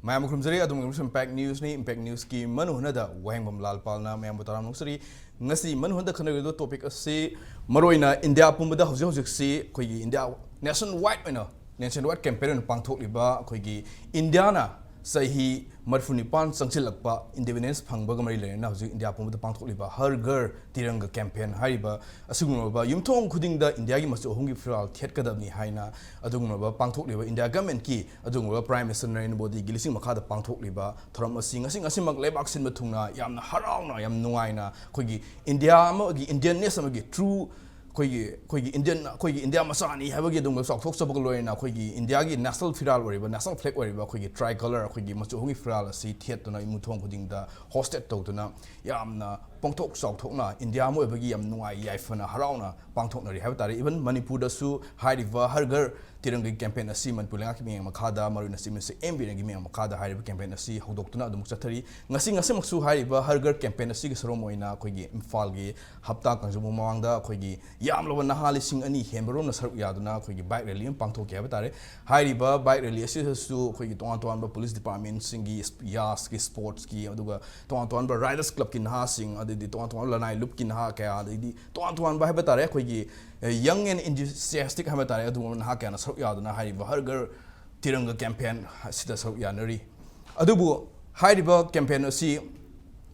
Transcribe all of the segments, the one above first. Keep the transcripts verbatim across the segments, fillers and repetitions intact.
ꯃꯌꯥꯝꯕꯨ ꯈꯨꯔꯨꯝꯖꯔꯤ꯫ ꯑꯗꯣꯝꯒꯤ impact ꯅ꯭ꯌꯨꯁꯅꯤ꯫ Impact ꯅ꯭ꯌꯨꯁꯀꯤ ꯃꯅꯨꯡ ꯍꯟꯅꯗ ꯋꯥꯍꯦꯡꯕꯝ ꯂꯥꯜꯄꯥꯜꯅ ꯃꯌꯥꯝꯕꯨ ꯇꯔꯥꯝꯅ ꯑꯣꯛꯆꯔꯤ꯫ ꯉꯁꯤ ꯃꯅꯨꯡ ꯍꯟꯅꯗ ꯈꯟꯅꯒꯗꯕ ꯇꯣꯄꯤꯛ ꯑꯁꯤ ꯃꯔꯨꯑꯣꯏꯅ ꯏꯟꯗꯤꯌꯥ ꯄꯨꯝꯕꯗ ꯍꯧꯖꯤꯛ ꯍꯧꯖꯤꯛꯁꯤ ꯑꯩꯈꯣꯏꯒꯤ ꯏꯟꯗꯤꯌꯥ ꯅꯦꯁꯟ ꯋꯥꯏꯗ ꯑꯣꯏꯅ, ꯅꯦꯁꯟ ꯋꯥꯏꯗ ꯀꯦꯝꯄꯦꯟ ꯑꯣꯏꯅ ꯄꯥꯡꯊꯣꯛꯂꯤꯕ ꯑꯩꯈꯣꯏꯒꯤ ꯏꯟꯗꯤꯌꯥꯅ ꯆꯍꯤ ꯃꯔꯤꯐꯨ ꯅꯤꯄꯥꯟ ꯆꯪꯁꯤꯜꯂꯛꯄ ꯏꯟꯗꯤꯄꯦꯟꯗꯦꯟꯁ ꯐꯪꯕꯒ ꯃꯔꯤ ꯂꯩꯅꯅ ꯍꯧꯖꯤꯛ ꯏꯟꯗꯤꯌꯥ ꯄꯨꯝꯕꯗ ꯄꯥꯡꯊꯣꯛꯂꯤꯕ ꯍꯔ ꯘꯔ ꯇꯤꯔꯪꯒ ꯀꯦꯝꯄꯦꯟ ꯍꯥꯏꯔꯤꯕ ꯑꯁꯤꯒꯨꯝꯂꯕ ꯌꯨꯝꯊꯣꯡ ꯈꯨꯗꯤꯡꯗ ꯏꯟꯗꯤꯌꯥꯒꯤ ꯃꯆꯨ ꯑꯍꯨꯝꯒꯤ ꯐꯤꯔꯥꯜ ꯊꯦꯠꯀꯗꯕꯅꯤ ꯍꯥꯏꯅ ꯑꯗꯨꯒꯨꯝꯂꯕ ꯄꯥꯡꯊꯣꯛꯂꯤꯕ ꯏꯟꯗꯤꯌꯥ ꯒꯃꯦꯟꯠꯀꯤ ꯑꯗꯨꯒꯨꯝꯂꯕ ꯄ꯭ꯔꯥꯏꯝ ꯃꯤꯅꯤꯁꯇꯔ ꯅꯔꯦꯟꯗ꯭ꯔ ꯃꯣꯗꯤꯒꯤ ꯂꯤꯁꯤꯡ ꯃꯈꯥꯗ ꯄꯥꯡꯊꯣꯛꯂꯤꯕ ꯊꯧꯔꯝ ꯑꯁꯤ ꯉꯁꯤ ꯉꯁꯤꯃꯛ ꯂꯩꯕꯥꯛ ꯁꯤꯟꯕ ꯊꯨꯡꯅ ꯌꯥꯝꯅ ꯍꯔꯥꯎꯅ, ꯌꯥꯝ ꯅꯨꯡꯉꯥꯏꯅ ꯑꯩꯈꯣꯏꯒꯤ ꯏꯟꯗꯤꯌꯥ ꯑꯃꯒꯤ, ꯏꯟꯗꯤꯌꯟꯅꯦꯁ ꯑꯃꯒꯤ ꯇ꯭ꯔꯨ ꯑꯩꯈꯣꯏꯒꯤ, ꯑꯩꯈꯣꯏꯒꯤ ꯏꯟꯗꯤꯌꯟ, ꯑꯩꯈꯣꯏꯒꯤ ꯏꯟꯗꯤꯌꯥ ꯃꯆꯥꯅꯤ ꯍꯥꯏꯕꯒꯤ ꯑꯗꯨꯒꯨꯝꯕ ꯆꯥꯎꯊꯣꯛꯆꯕꯒ ꯂꯣꯏꯅꯅ ꯑꯩꯈꯣꯏꯒꯤ ꯏꯟꯗꯤꯌꯥꯒꯤ ꯅꯦꯁꯅꯦꯜ ꯐꯤꯔꯥꯜ ꯑꯣꯏꯔꯤꯕ, ꯅꯦꯁꯅꯦꯜ ꯐ꯭ꯂꯦꯒ ꯑꯣꯏꯔꯤꯕ ꯑꯩꯈꯣꯏꯒꯤ ꯇ꯭ꯔꯥꯏ ꯀꯂꯔ, ꯑꯩꯈꯣꯏꯒꯤ ꯃꯆꯨ ꯑꯍꯨꯝꯒꯤ ꯐꯤꯔꯥꯜ ꯑꯁꯤ ꯊꯦꯠꯇꯨꯅ ꯏꯃꯨꯡ ꯊꯣꯡ ꯈꯨꯗꯤꯡꯗ ꯍꯣꯁꯇꯦꯠ ꯇꯧꯗꯨꯅ ꯌꯥꯝꯅ ꯄꯣꯡꯊꯣꯛ ꯆꯥꯎꯊꯣꯛꯅ ꯏꯟꯗꯤꯌꯥ ꯑꯃ ꯑꯣꯏꯕꯒꯤ ꯌꯥꯝ ꯅꯨꯡꯉꯥꯏ ꯌꯥꯏꯐꯅ ꯍꯔꯥꯎꯅ ꯄꯥꯡꯊꯣꯛꯅꯔꯤ ꯍꯥꯏꯕ ꯇꯥꯔꯦ꯫ ꯏꯚꯟ ꯃꯅꯤꯄꯨꯔꯗꯁꯨ ꯍꯥꯏꯔꯤꯕ ꯍꯔ ꯘꯔ ꯇꯤꯔꯪꯒꯤ ꯀꯦꯝꯄꯦꯟ ꯑꯁꯤ ꯃꯅꯤꯄꯨꯔ ꯂꯩꯉꯥꯛꯀꯤ ꯃꯤꯠꯌꯦꯡ ꯃꯈꯥꯗ, ꯃꯔꯨꯑꯣꯏꯅ ꯆꯤꯐ ꯃꯤꯅꯤꯁꯇꯔ ꯑꯦꯝ ꯕꯤꯔꯦꯟꯒꯤ ꯃꯤꯠꯌꯦꯡ ꯃꯈꯥꯗ ꯍꯥꯏꯔꯤꯕ ꯀꯦꯝꯄꯦꯟ ꯑꯁꯤ ꯍꯧꯗꯣꯛꯇꯨꯅ ꯑꯗꯨꯃꯛ ꯆꯠꯊꯔꯤ꯫ ꯉꯁꯤ ꯉꯁꯤꯃꯛꯁꯨ ꯍꯥꯏꯔꯤꯕ ꯍꯔ ꯘꯔ ꯀꯦꯝꯄꯦꯟ ꯑꯁꯤꯒꯤ ꯁꯔꯨꯝ ꯑꯣꯏꯅ ꯑꯩꯈꯣꯏꯒꯤ ꯏꯝꯐꯥꯜꯒꯤ ꯍꯞꯇꯥ ꯀꯥꯡꯖꯩꯕꯨꯡ ꯃꯃꯥꯡꯗ ꯑꯩꯈꯣꯏꯒꯤ ꯌꯥꯝꯂꯕ ꯅꯍꯥ ꯂꯤꯁꯤꯡ ꯑꯅꯤ ꯍꯦꯟꯕ ꯔꯣꯝꯅ ꯁꯔꯨꯛ ꯌꯥꯗꯨꯅ ꯑꯩꯈꯣꯏꯒꯤ ꯕꯥꯏꯛ ꯔꯦꯂꯤ ꯑꯃ ꯄꯥꯡꯊꯣꯛꯈꯤ ꯍꯥꯏꯕ ꯇꯥꯔꯦ꯫ ꯍꯥꯏꯔꯤꯕ ꯕꯥꯏꯛ ꯔꯦꯂꯤ ꯑꯁꯤꯗꯁꯨ ꯑꯩꯈꯣꯏꯒꯤ ꯇꯣꯉꯥꯟ ꯇꯣꯉꯥꯟꯕ ꯄꯨꯂꯤꯁ ꯗꯤꯄꯥꯔꯠꯃꯦꯟꯁꯤꯡꯒꯤ, ꯌꯥꯁꯀꯤ, ꯁ꯭ꯄꯣꯔꯠꯁꯀꯤ, ꯑꯗꯨꯒ ꯇꯣꯉꯥꯟ ꯇꯣꯉꯥꯟꯕ ꯔꯥꯏꯗꯔꯁ ꯀ꯭ꯂꯕꯀꯤ ꯅꯍꯥꯁꯤꯡ, ꯑꯗꯩꯗꯤ ꯇꯣꯉꯥꯟ ꯇꯣꯉꯥꯟꯕ ꯂꯅꯥꯏ ꯂꯨꯞꯀꯤ ꯅꯍꯥ ꯀꯌꯥ, ꯑꯗꯩꯗꯤ ꯇꯣꯉꯥꯟ ꯇꯣꯉꯥꯟꯕ ꯍꯥꯏꯕ ꯇꯥꯔꯦ, ꯑꯩꯈꯣꯏꯒꯤ ꯌꯪ ꯑꯦꯟ ꯏꯟꯗꯤꯌꯨꯁꯤꯌꯥꯁꯇꯤꯛ ꯍꯥꯏꯕ ꯇꯥꯔꯦ, ꯑꯗꯨꯒꯨꯝꯕ ꯅꯍꯥ ꯀꯌꯥꯅ ꯁꯔꯨꯛ ꯌꯥꯗꯨꯅ ꯍꯥꯏꯔꯤꯕ ꯍꯔ ꯘꯔ ꯇꯤꯔꯪꯒ ꯀꯦꯝꯄꯦꯟ ꯑꯁꯤꯗ ꯁꯔꯨꯛ ꯌꯥꯅꯔꯤ꯫ ꯑꯗꯨꯕꯨ ꯍꯥꯏꯔꯤꯕ ꯀꯦꯝꯄꯦꯟ ꯑꯁꯤ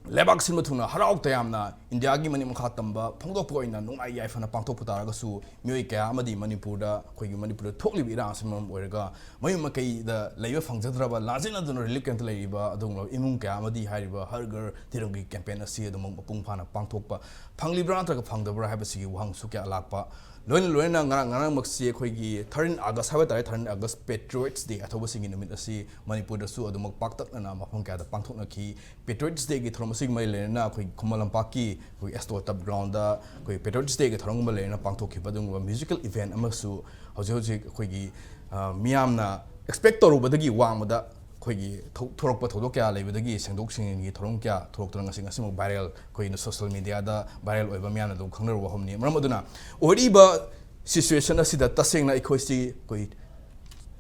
ꯂꯩꯕꯥꯛ ꯁꯤꯟꯕ ꯊꯨꯡꯅ ꯍꯔꯥꯎ ꯇꯌꯥꯝꯅ ꯏꯟꯗꯤꯌꯥꯒꯤ ꯃꯅꯤꯡ ꯃꯈꯥ ꯇꯝꯕ ꯐꯣꯡꯗꯣꯛꯄ ꯑꯣꯏꯅ ꯅꯨꯡꯉꯥꯏ ꯌꯥꯏꯐꯅ ꯄꯥꯡꯊꯣꯛꯄ ꯇꯥꯔꯒꯁꯨ, ꯃꯤꯑꯣꯏ ꯀꯌꯥ ꯑꯃꯗꯤ ꯃꯅꯤꯄꯨꯔꯗ, ꯑꯩꯈꯣꯏꯒꯤ ꯃꯅꯤꯄꯨꯔꯗ ꯊꯣꯛꯂꯤꯕ ꯏꯔꯥꯡ ꯑꯁꯤꯅ ꯃꯔꯝ ꯑꯣꯏꯔꯒ ꯃꯌꯨꯝ ꯃꯀꯩꯗ ꯂꯩꯕ ꯐꯪꯖꯗ꯭ꯔꯕ, ꯂꯥꯟꯖꯦꯟꯅꯗꯨꯅ ꯔꯤꯂꯤꯐ ꯀꯦꯝꯞꯇ ꯂꯩꯔꯤꯕ ꯑꯗꯨꯒꯨꯝꯂꯕ ꯏꯃꯨꯡ ꯀꯌꯥ ꯑꯃꯗꯤ ꯍꯥꯏꯔꯤꯕ ꯍꯔ ꯘꯔ ꯇꯤꯔꯪꯒꯤ ꯀꯦꯝꯄꯦꯟ ꯑꯁꯤ ꯑꯗꯨꯃꯛ ꯃꯄꯨꯡ ꯐꯥꯅ ꯄꯥꯡꯊꯣꯛꯄ ꯐꯪꯂꯤꯕ꯭ꯔꯥ ꯅꯠꯇ꯭ꯔꯒ ꯐꯪꯗꯕ꯭ꯔꯥ ꯍꯥꯏꯕꯁꯤꯒꯤ ꯋꯥꯍꯪꯁꯨ ꯀꯌꯥ ꯂꯥꯛꯄ꯫ ꯂꯣꯏꯅ ꯂꯣꯏꯅꯅ ꯉꯔꯥꯡ, ꯉꯔꯥꯡꯃꯛꯁꯤ ꯑꯩꯈꯣꯏꯒꯤ ꯊꯥꯔꯇꯤꯟ ꯑꯥꯒꯁ ꯍꯥꯏꯕ ꯇꯥꯔꯦ, ꯊꯥꯔꯇꯤꯟ ꯑꯥꯒꯁ ꯄꯦꯇ꯭ꯔꯤꯌꯣꯠꯁ ꯗꯦ, ꯑꯊꯧꯕꯁꯤꯡꯒꯤ ꯅꯨꯃꯤꯠ ꯑꯁꯤ ꯃꯅꯤꯄꯨꯔꯗꯁꯨ ꯑꯗꯨꯃꯛ ꯄꯥꯛꯇꯛꯅꯅ ꯃꯐꯝ ꯀꯌꯥꯗ ꯄꯥꯡꯊꯣꯛꯅꯈꯤ꯫ ꯄꯦꯇ꯭ꯔꯤꯌꯣꯠꯁ ꯗꯦꯒꯤ ꯊꯧꯔꯝ ꯑꯁꯤꯒ ꯃꯔꯤ ꯂꯩꯅꯅ ꯑꯩꯈꯣꯏ ꯈꯨꯃꯟ ꯂꯝꯄꯥꯛꯀꯤ ꯑꯩꯈꯣꯏ ꯑꯦꯁꯇ꯭ꯔꯣ ꯇꯞ ꯒ꯭ꯔꯥꯎꯟꯗ ꯑꯩꯈꯣꯏ ꯄꯦꯇ꯭ꯔꯤꯌꯣꯠꯁ ꯗꯦꯒꯤ ꯊꯧꯔꯝꯒ ꯃꯔꯤ ꯂꯩꯅꯅ ꯄꯥꯡꯊꯣꯛꯈꯤꯕ ꯑꯗꯨꯒꯨꯝꯕ ꯃ꯭ꯌꯨꯖꯤꯀꯦꯜ ꯏꯚꯦꯟꯠ ꯑꯃꯁꯨ ꯍꯧꯖꯤꯛ ꯍꯧꯖꯤꯛ ꯑꯩꯈꯣꯏꯒꯤ, ꯑ, ꯃꯤꯌꯥꯝꯅ ꯑꯦꯛꯁꯄꯦꯛ ꯇꯧꯔꯨꯕꯗꯒꯤ ꯋꯥꯡꯃꯗ ꯑꯩꯈꯣꯏꯒꯤ ꯊꯧ-, ꯊꯣꯔꯛꯄ ꯊꯧꯗꯣꯛ ꯀꯌꯥ ꯂꯩꯕꯗꯒꯤ ꯁꯦꯡꯗꯣꯛ ꯁꯦꯡꯖꯤꯟꯒꯤ ꯊꯧꯔꯝ ꯀꯌꯥ ꯊꯣꯔꯛꯇꯨꯅ ꯉꯁꯤ ꯉꯁꯤꯃꯛ ꯚꯥꯏꯔꯦꯜ, ꯑꯩꯈꯣꯏꯅ ꯁꯣꯁꯤꯌꯦꯜ ꯃꯤꯗꯤꯌꯥꯗ ꯚꯥꯏꯔꯦꯜ ꯑꯣꯏꯕ ꯃꯌꯥꯝꯅ ꯑꯗꯨꯝ ꯈꯪꯅꯔꯕ ꯋꯥꯐꯝꯅꯤ꯫ ꯃꯔꯝ ꯑꯗꯨꯅ ꯑꯣꯏꯔꯤꯕ ꯁꯤꯆꯨꯋꯦꯁꯟ ꯑꯁꯤꯗ ꯇꯁꯦꯡꯅ ꯑꯩꯈꯣꯏꯁꯤ ꯑꯩꯈꯣꯏ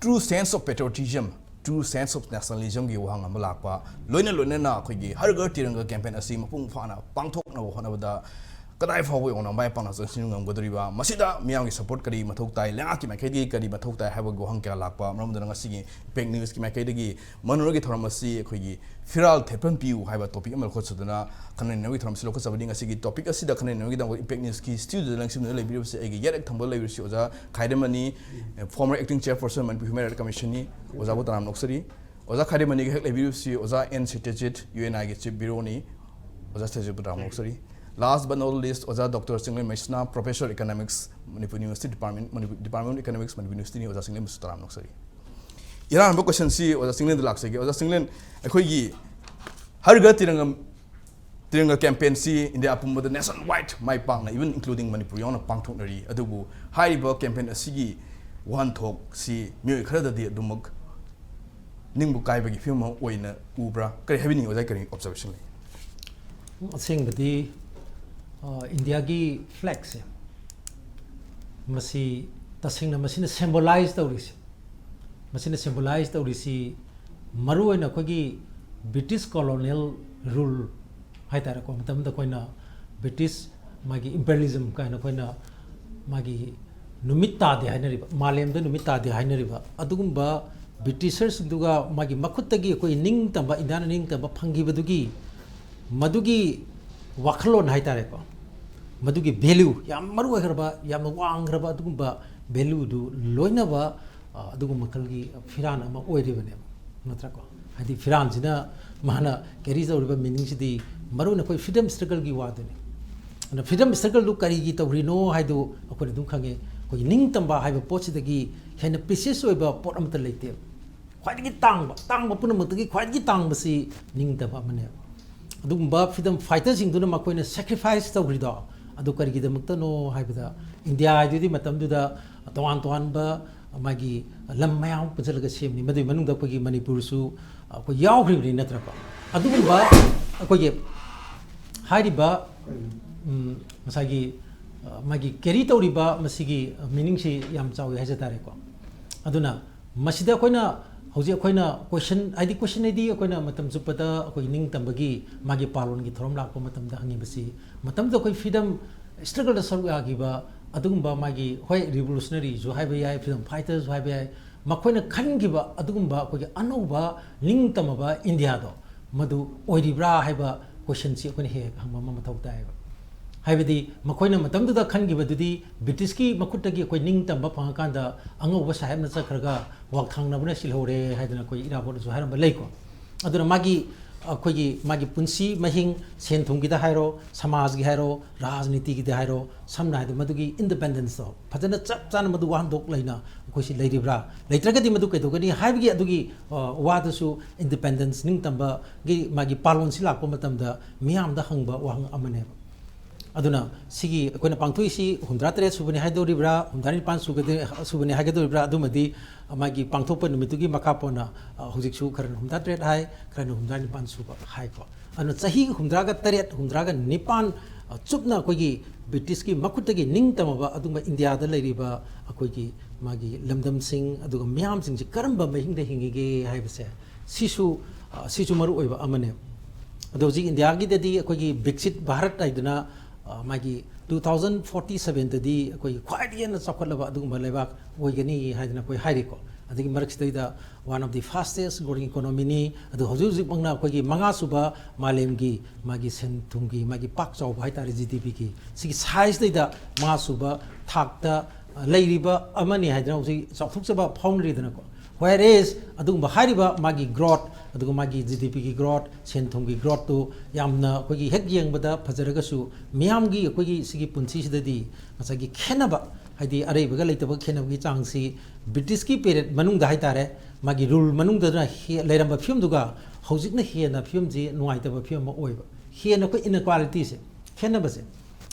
true sense of patriotism, true sense of nationalism ꯒꯤ ꯋꯥꯍꯪ ꯑꯃ ꯂꯥꯛꯄ, ꯂꯣꯏꯅ ꯂꯣꯏꯅꯅ ꯑꯩꯈꯣꯏꯒꯤ ꯍꯔ ꯘꯔ ꯇꯤꯔꯪꯒ campaign ꯑꯁꯤ ꯃꯄꯨꯡ ꯐꯥꯅ ꯄꯥꯡꯊꯣꯛꯅꯕ ꯍꯣꯠꯅꯕꯗ ꯀꯗꯥꯏ ꯐꯥꯎꯕ ꯌꯧꯅ ꯃꯥꯏ ꯄꯥꯛꯅ ꯆꯪꯁꯤꯟꯕ ꯉꯝꯒꯗꯧꯔꯤꯕ, ꯃꯁꯤꯗ ꯃꯤꯌꯥꯝꯒꯤ support ꯀꯔꯤ ꯃꯊꯧ ꯇꯥꯏ, ꯂꯩꯉꯥꯛꯀꯤ ꯃꯥꯏꯀꯩꯗꯒꯤ ꯀꯔꯤ ꯃꯊꯧ ꯇꯥꯏ ꯍꯥꯏꯕꯒꯤ ꯋꯥꯍꯪ ꯀꯌꯥ ꯂꯥꯛꯄ꯫ ꯃꯔꯝ ꯑꯗꯨꯅ ꯉꯁꯤꯒꯤ Impact News ꯀꯤ ꯃꯥꯏꯀꯩꯗꯒꯤ ꯃꯅꯣꯍꯔꯒꯤ ꯊꯧꯔꯝ ꯑꯁꯤ ꯑꯩꯈꯣꯏꯒꯤ ꯐꯤꯔꯥꯜ ꯊꯦꯠꯐꯝ ꯄꯤꯌꯨ ꯍꯥꯏꯕ topic ꯑꯃ ꯂꯧꯈꯠꯆꯗꯨꯅ ꯈꯟꯅ ꯅꯩꯅꯕꯒꯤ ꯊꯧꯔꯝ ꯑꯁꯤ ꯂꯧꯈꯠꯆꯕꯅꯤ꯫ ꯉꯁꯤꯒꯤ topic ꯑꯁꯤꯗ ꯈꯟꯅ ꯅꯩꯅꯕꯒꯤꯗꯃꯛ Impact News ꯀꯤ studio ꯗ ꯂꯦꯡꯁꯤꯟꯗꯨꯅ ꯂꯩꯕꯤꯔꯤꯕꯁꯤ ꯑꯩꯒꯤ ꯌꯦꯠ ꯊꯪꯕꯗ ꯂꯩꯕꯤꯔꯤꯕꯁꯤ ꯑꯣꯖꯥ ꯈꯥꯏꯗꯦꯝ money, former acting chairperson Manipur Human Rights Commission ꯅꯤ꯫ ꯑꯣꯖꯥꯕꯨ ꯇꯔꯥꯝꯅ ꯑꯣꯛꯆꯔꯤ꯫ ꯑꯣꯖꯥ ꯈꯥꯏꯗꯦꯝ ꯃꯅꯤꯒ ꯍꯦꯛ ꯂꯩꯕꯤꯔꯤꯕꯁꯤ ꯑꯣꯖꯥ N Satyajit, U N I ꯒꯤ chief bureau ꯅꯤ꯫ ꯑꯣꯖꯥ ꯁꯇ꯭ꯌꯖꯤꯠꯄꯨ ꯇꯔꯥꯝꯅ ꯑꯣꯛꯆꯔꯤ꯫ Last but not least, ꯑꯣꯖꯥ ꯗꯣꯛꯇꯔ ꯆꯤꯡꯂꯦꯟ ꯃꯩꯁꯅꯥ, professor economics, Manipur University Department, Manipur Department of Economics, Manipur University ꯅꯤ꯫ ꯑꯣꯖꯥ ꯆꯤꯡꯂꯦꯟꯕꯨꯁꯨ ꯇꯔꯥꯝꯅ ꯑꯣꯛꯆꯔꯤ꯫ ꯏꯍꯥꯟ ꯍꯥꯟꯕ question ꯁꯤ ꯑꯣꯖꯥ ꯆꯤꯡꯂꯦꯟꯗ ꯂꯥꯛꯆꯒꯦ꯫ ꯑꯣꯖꯥ ꯆꯤꯡꯂꯦꯟ, ꯑꯩꯈꯣꯏꯒꯤ ꯍꯔ ꯘꯔ ꯇꯤꯔꯪꯒ, ꯇꯤꯔꯪꯒ campaign ꯁꯤ ꯏꯟꯗꯤꯌꯥ ꯄꯨꯝꯕꯗ nation wide ꯃꯥꯏ ꯄꯥꯛꯅ, even including ꯃꯅꯤꯄꯨꯔ ꯌꯥꯎꯅ ꯄꯥꯡꯊꯣꯛꯅꯔꯤ꯫ ꯑꯗꯨꯕꯨ ꯍꯥꯏꯔꯤꯕ campaign ꯑꯁꯤꯒꯤ ꯋꯥꯍꯟꯊꯣꯛꯁꯤ ꯃꯤꯑꯣꯏ ꯈꯔꯗꯗꯤ ꯑꯗꯨꯃꯛ ꯅꯤꯡꯕ ꯀꯥꯏꯕꯒꯤ ꯐꯤꯕꯝ ꯑꯃ ꯑꯣꯏꯅ ꯎꯕ꯭ꯔꯥ? ꯀꯔꯤ ꯍꯥꯏꯕꯤꯅꯤꯡꯉꯤ ꯑꯣꯖꯥ, ꯀꯔꯤ observation ꯂꯩ? ꯑꯁꯦꯡꯕꯗꯤ, ꯑ, ꯏꯟꯗꯤꯌꯥꯒꯤ flag ꯁꯦ, ꯃꯁꯤ ꯇꯁꯦꯡꯅ ꯃꯁꯤꯅ symbolize ꯇꯧꯔꯤꯁꯦ, ꯃꯁꯤꯅ symbolize ꯇꯧꯔꯤꯁꯤ ꯃꯔꯨꯑꯣꯏꯅ ꯑꯩꯈꯣꯏꯒꯤ British colonial rule ꯍꯥꯏꯇꯥꯔꯦꯀꯣ, ꯃꯇꯝꯗ ꯑꯩꯈꯣꯏꯅ British ꯃꯥꯒꯤ imperialism ꯀꯥꯏꯅ ꯑꯩꯈꯣꯏꯅ ꯃꯥꯒꯤ ꯅꯨꯃꯤꯠ ꯇꯥꯗꯦ ꯍꯥꯏꯅꯔꯤꯕ, ꯃꯥꯂꯦꯝꯗ ꯅꯨꯃꯤꯠ ꯇꯥꯗꯦ ꯍꯥꯏꯅꯔꯤꯕ ꯑꯗꯨꯒꯨꯝꯕ Britisherꯁꯤꯡꯗꯨꯒ ꯃꯥꯒꯤ ꯃꯈꯨꯠꯇꯒꯤ ꯑꯩꯈꯣꯏ ꯅꯤꯡꯇꯝꯕ, ꯏꯟꯗꯤꯌꯥꯅ ꯅꯤꯡꯇꯝꯕ ꯐꯪꯈꯤꯕꯗꯨꯒꯤ ꯃꯗꯨꯒꯤ ꯋꯥꯈꯜꯂꯣꯟ ꯍꯥꯏꯇꯥꯔꯦꯀꯣ, ꯃꯗꯨꯒꯤ value, ꯌꯥꯝ ꯃꯔꯨ ꯑꯣꯏꯈ꯭ꯔꯕ, ꯌꯥꯝꯅ ꯋꯥꯡꯈ꯭ꯔꯕ ꯑꯗꯨꯒꯨꯝꯕ valueꯗꯨ ꯂꯣꯏꯅꯕ, ꯑ, ꯑꯗꯨꯒꯨꯝꯕ ꯃꯈꯜꯒꯤ ꯐꯤꯔꯥꯟ ꯑꯃ ꯑꯣꯏꯔꯤꯕꯅꯦꯕ, ꯅꯠꯇ꯭ꯔꯥꯀꯣ? ꯍꯥꯏꯗꯤ ꯐꯤꯔꯥꯟꯁꯤꯅ ꯃꯥꯅ carry ꯇꯧꯔꯤꯕ meaningꯁꯤꯗꯤ ꯃꯔꯨ ꯑꯣꯏꯅ ꯑꯩꯈꯣꯏ freedom struggleꯒꯤ ꯋꯥꯗꯨꯅꯤ꯫ ꯑꯗꯨꯅ freedom struggleꯗꯨ ꯀꯔꯤꯒꯤ ꯇꯧꯔꯤꯅꯣ ꯍꯥꯏꯗꯨ ꯑꯩꯈꯣꯏꯅ ꯑꯗꯨꯝ ꯈꯪꯉꯦ꯫ ꯑꯩꯈꯣꯏꯒꯤ ꯅꯤꯡꯇꯝꯕ ꯍꯥꯏꯕ ꯄꯣꯠꯁꯤꯗꯒꯤ ꯍꯦꯟꯅ precious ꯑꯣꯏꯕ ꯄꯣꯠ ꯑꯃꯠꯇ ꯂꯩꯇꯦꯕ꯫ ꯈ꯭ꯋꯥꯏꯗꯒꯤ ꯇꯥꯡꯕ, ꯇꯥꯡꯕ ꯄꯨꯝꯅꯃꯛꯇꯒꯤ ꯈ꯭ꯋꯥꯏꯗꯒꯤ ꯇꯥꯡꯕꯁꯤ ꯅꯤꯡꯇꯝꯕ ꯑꯃꯅꯦꯕ꯫ ꯑꯗꯨꯒꯨꯝꯕ freedom fighterꯁꯤꯡꯗꯨꯅ ꯃꯈꯣꯏꯅ sacrifice ꯇꯧꯈ꯭ꯔꯤꯗꯣ, ꯑꯗꯨ ꯀꯔꯤꯒꯤꯗꯃꯛꯇꯅꯣ ꯍꯥꯏꯕꯗ, ꯏꯟꯗꯤꯌꯥ ꯍꯥꯏꯗꯨꯗꯤ ꯃꯇꯝꯗꯨꯗ ꯇꯣꯉꯥꯟ ꯇꯣꯉꯥꯟꯕ ꯃꯥꯒꯤ ꯂꯝ ꯃꯌꯥꯝ ꯑꯃ ꯄꯨꯟꯁꯤꯜꯂꯒ ꯁꯦꯝꯕꯅꯤ꯫ ꯃꯗꯨꯒꯤ ꯃꯅꯨꯡꯗ ꯑꯩꯈꯣꯏꯒꯤ ꯃꯅꯤꯄꯨꯔꯁꯨ ꯑꯩꯈꯣꯏ ꯌꯥꯎꯈ꯭ꯔꯤꯕꯅꯤ, ꯅꯠꯇ꯭ꯔꯀꯣ? ꯑꯗꯨꯒꯨꯝꯕ ꯑꯩꯈꯣꯏꯒꯤ ꯍꯥꯏꯔꯤꯕ, ꯎꯝ, ꯉꯁꯥꯏꯒꯤ, ꯑ, ꯃꯥꯒꯤ carry ꯇꯧꯔꯤꯕ ꯃꯁꯤꯒꯤ meaningꯁꯤ ꯌꯥꯝ ꯆꯥꯎꯏ ꯍꯥꯏꯖ ꯇꯥꯔꯦꯀꯣ꯫ ꯑꯗꯨꯅ ꯃꯁꯤꯗ ꯑꯩꯈꯣꯏꯅ ꯍꯧꯖꯤꯛ ꯑꯩꯈꯣꯏꯅ ꯀꯣꯏꯁꯟ, ꯍꯥꯏꯗꯤ ꯀꯣꯏꯁꯟ ꯍꯥꯏꯗꯤ ꯑꯩꯈꯣꯏꯅ ꯃꯇꯝ ꯆꯨꯞꯄꯗ ꯑꯩꯈꯣꯏ ꯅꯤꯡꯇꯝꯕꯒꯤ ꯃꯥꯒꯤ ꯄꯥꯂꯣꯟꯒꯤ ꯊꯧꯔꯝ ꯂꯥꯛꯄ ꯃꯇꯝꯗ ꯍꯪꯉꯤꯕꯁꯤ, ꯃꯇꯝꯗꯨꯗ ꯑꯩꯈꯣꯏ ꯐ꯭ꯔꯤꯗꯝ ꯁ꯭ꯇ꯭ꯔꯒꯜꯗ ꯁꯔꯨꯛ ꯌꯥꯈꯤꯕ ꯑꯗꯨꯒꯨꯝꯕ ꯃꯥꯒꯤ, ꯍꯣꯏ, ꯔꯤꯚꯣꯂꯨꯁꯅꯔꯤꯁꯨ ꯍꯥꯏꯕ ꯌꯥꯏ, ꯐ꯭ꯔꯤꯗꯝ ꯐꯥꯏꯇꯔꯁꯨ ꯍꯥꯏꯕ ꯌꯥꯏ, ꯃꯈꯣꯏꯅ ꯈꯟꯈꯤꯕ ꯑꯗꯨꯒꯨꯝꯕ ꯑꯩꯈꯣꯏꯒꯤ ꯑꯅꯧꯕ ꯅꯤꯡꯇꯝꯃꯕ ꯏꯟꯗꯤꯌꯥꯗꯣ ꯃꯗꯨ ꯑꯣꯏꯔꯤꯕ꯭ꯔꯥ ꯍꯥꯏꯕ ꯀꯣꯏꯁꯟꯁꯤ ꯑꯩꯈꯣꯏꯅ ꯍꯦꯛ ꯍꯦꯛ ꯍꯪꯕ ꯑꯃ ꯃꯊꯧ ꯇꯥꯏꯌꯦꯕ꯫ ꯍꯥꯏꯕꯗꯤ ꯃꯈꯣꯏꯅ ꯃꯇꯝꯗꯨꯗ ꯈꯟꯈꯤꯕꯗꯨꯗꯤ ꯕ꯭ꯔꯤꯇꯤꯁꯀꯤ ꯃꯈꯨꯠꯇꯒꯤ ꯑꯩꯈꯣꯏ ꯅꯤꯡꯇꯝꯕ ꯐꯪꯉꯀꯥꯟꯗ ꯑꯉꯧꯕ ꯁꯥꯍꯦꯕꯅ ꯆꯠꯈ꯭ꯔꯒ ꯋꯥꯛꯊꯥꯡꯅꯕꯅ ꯁꯤꯜꯍꯧꯔꯦ ꯍꯥꯏꯗꯅ ꯑꯩꯈꯣꯏ ꯏꯔꯥꯕꯣꯠꯅꯁꯨ ꯍꯥꯏꯔꯝꯕ ꯂꯩꯀꯣ꯫ ꯑꯗꯨꯅ ꯃꯥꯒꯤ, ꯑꯩꯈꯣꯏꯒꯤ ꯃꯥꯒꯤ ꯄꯨꯟꯁꯤ ꯃꯍꯤꯡ, ꯁꯦꯟ ꯊꯨꯝꯒꯤꯗ ꯍꯥꯏꯔꯣ, ꯁꯃꯥꯖꯒꯤ ꯍꯥꯏꯔꯣ, ꯔꯥꯖꯅꯤꯇꯤꯒꯤꯗ ꯍꯥꯏꯔꯣ, ꯁꯝꯅ ꯍꯥꯏꯔꯕꯗ ꯃꯗꯨꯒꯤ ꯏꯟꯗꯤꯄꯦꯟꯗꯦꯟꯁꯇꯣ ꯐꯖꯅ ꯆꯞ ꯆꯥꯅ ꯃꯗꯨ ꯋꯥꯍꯟꯊꯣꯛ ꯂꯩꯅ ꯑꯩꯈꯣꯏꯁꯤ ꯂꯩꯔꯤꯕ꯭ꯔꯥ, ꯂꯩꯇ꯭ꯔꯒꯗꯤ ꯃꯗꯨ ꯀꯩꯗꯧꯒꯅꯤ ꯍꯥꯏꯕꯒꯤ ꯑꯗꯨꯒꯤ, ꯑ, ꯋꯥꯗꯨꯁꯨ ꯏꯟꯗꯤꯄꯦꯟꯗꯦꯟꯁ ꯅꯤꯡꯇꯝꯕꯒꯤ ꯃꯥꯒꯤ ꯄꯥꯂꯣꯟꯁꯤ ꯂꯥꯛꯄ ꯃꯇꯝꯗ ꯃꯤꯌꯥꯝꯗ ꯍꯪꯕ ꯋꯥꯍꯪ ꯑꯃꯅꯦꯕ꯫ ꯑꯗꯨꯅ ꯁꯤꯒꯤ ꯑꯩꯈꯣꯏꯅ ꯄꯥꯡꯊꯣꯛꯏꯁꯤ ꯍꯨꯝꯗ꯭ꯌꯥ ꯇꯔꯦꯠ ꯁꯨꯕꯅꯤ ꯍꯥꯏꯗꯧꯔꯤꯕ꯭ꯔꯥ, ꯍꯨꯝꯗ꯭ꯌꯥ ꯅꯤꯄꯥꯟ ꯁꯨꯒꯗ-, ꯁꯨꯕꯅꯤ ꯍꯥꯏꯒꯗꯧꯔꯤꯕ꯭ꯔꯥ, ꯑꯗꯨꯃꯗꯤ ꯃꯥꯒꯤ ꯄꯥꯡꯊꯣꯛꯄ ꯅꯨꯃꯤꯠꯇꯨꯒꯤ ꯃꯈꯥ ꯄꯣꯟꯅ, ꯑ, ꯍꯧꯖꯤꯛꯁꯨ ꯈꯔꯅ ꯍꯨꯝꯗ꯭ꯌꯥ ꯇꯔꯦꯠ ꯍꯥꯏ, ꯈꯔꯅ ꯍꯨꯝꯗ꯭ꯌꯥ ꯅꯤꯄꯥꯟ ꯁꯨꯕ ꯍꯥꯏꯀꯣ꯫ ꯑꯗꯨꯅ ꯆꯍꯤ ꯍꯨꯝꯗ꯭ꯌꯥꯒ ꯇꯔꯦꯠ, ꯍꯨꯝꯗ꯭ꯌꯥꯒ ꯅꯤꯄꯥꯟ, ꯑ, ꯆꯨꯞꯅ ꯑꯩꯈꯣꯏꯒꯤ ꯕ꯭ꯔꯤꯇꯤꯁꯀꯤ ꯃꯈꯨꯠꯇꯒꯤ ꯅꯤꯡꯇꯝꯃꯕ ꯑꯗꯨꯒꯨꯝꯕ ꯏꯟꯗꯤꯌꯥꯗ ꯂꯩꯔꯤꯕ ꯑꯩꯈꯣꯏꯒꯤ ꯃꯥꯒꯤ ꯂꯝꯗꯝꯁꯤꯡ ꯑꯗꯨꯒ ꯃꯤꯌꯥꯝꯁꯤꯡꯁꯤ ꯀꯔꯝꯕ ꯃꯍꯤꯡꯗ ꯍꯤꯡꯉꯤꯒꯦ ꯍꯥꯏꯕꯁꯦ, ꯁꯤꯁꯨ, ꯑ, ꯁꯤꯁꯨ ꯃꯔꯨ ꯑꯣꯏꯕ ꯑꯃꯅꯦ꯫ ꯑꯗꯣ ꯍꯧꯖꯤꯛ ꯏꯟꯗꯤꯌꯥꯒꯤꯗꯗꯤ ꯑꯩꯈꯣꯏꯒꯤ ꯕꯤꯛꯁꯤꯠ ꯚꯥꯔꯠ ꯍꯥꯏꯗꯅ, ꯑ, ꯃꯥꯒꯤ two thousand forty sevenꯗꯗꯤ ꯑꯩꯈꯣꯏꯒꯤ ꯈ꯭ꯋꯥꯏꯗꯒꯤ ꯍꯦꯟꯅ ꯆꯥꯎꯈꯠꯂꯕ ꯑꯗꯨꯒꯨꯝꯕ ꯂꯩꯕꯥꯛ ꯑꯣꯏꯒꯅꯤ ꯍꯥꯏꯗꯅ ꯑꯩꯈꯣꯏ ꯍꯥꯏꯔꯤꯀꯣ꯫ ꯑꯗꯒꯤ ꯃꯔꯛꯁꯤꯗꯩꯗ one of the fastest growing economyꯅꯤ꯫ ꯑꯗꯨ ꯍꯧꯖꯤꯛ ꯍꯧꯖꯤꯛꯃꯛꯅ ꯑꯩꯈꯣꯏꯒꯤ ꯃꯉꯥ ꯁꯨꯕ ꯃꯥꯂꯦꯝꯒꯤ ꯃꯥꯒꯤ ꯁꯦꯟ ꯊꯨꯝꯒꯤ ꯃꯥꯒꯤ ꯄꯥꯛ ꯆꯥꯎꯕ ꯍꯥꯏꯇꯥꯔꯦ, GDPꯒꯤ ꯁꯤꯒꯤ sizeꯇꯩꯗ ꯃꯉꯥ ꯁꯨꯕ ꯊꯥꯛꯇ, ꯑ, ꯂꯩꯔꯤꯕ ꯑꯃꯅꯤ ꯍꯥꯏꯗꯅ ꯍꯧꯖꯤꯛ ꯆꯥꯎꯊꯣꯛꯆꯕ ꯐꯥꯎꯅꯔꯤꯗꯅꯀꯣ꯫ Whereas ꯑꯗꯨꯒꯨꯝꯕ ꯍꯥꯏꯔꯤꯕ ꯃꯥꯒꯤ growth, ꯑꯗꯨꯒ ꯃꯥꯒꯤ GDPꯒꯤ growth, ꯁꯦꯟ ꯊꯨꯝꯒꯤ growthꯇꯨ ꯌꯥꯝꯅ ꯑꯩꯈꯣꯏꯒꯤ ꯍꯦꯛ ꯌꯦꯡꯕꯗ ꯐꯖꯔꯒꯁꯨ ꯃꯤꯌꯥꯝꯒꯤ ꯑꯩꯈꯣꯏꯒꯤ ꯁꯤꯒꯤ ꯄꯨꯟꯁꯤꯁꯤꯗꯗꯤ ꯉꯁꯥꯏꯒꯤ ꯈꯦꯠꯅꯕ, ꯍꯥꯏꯗꯤ ꯑꯔꯩꯕꯒ ꯂꯩꯇꯕ ꯈꯦꯠꯅꯕꯒꯤ ꯆꯥꯡꯁꯤ ꯕ꯭ꯔꯤꯇꯤꯁꯀꯤ period ꯃꯅꯨꯡꯗ ꯍꯥꯏꯇꯥꯔꯦ, ꯃꯥꯒꯤ rule ꯃꯅꯨꯡꯗꯅ ꯍꯦ-, ꯂꯩꯔꯝꯕ ꯐꯤꯕꯝꯗꯨꯒ ꯍꯧꯖꯤꯛꯅ ꯍꯦꯟꯅ ꯐꯤꯕꯝꯁꯤ ꯅꯨꯡꯉꯥꯏꯇꯕ ꯐꯤꯕꯝ ꯑꯃ ꯑꯣꯏꯕ꯫ ꯍꯦꯟꯅ ꯑꯩꯈꯣꯏ inequalityꯁꯦ, ꯈꯦꯠꯅꯕꯁꯦ,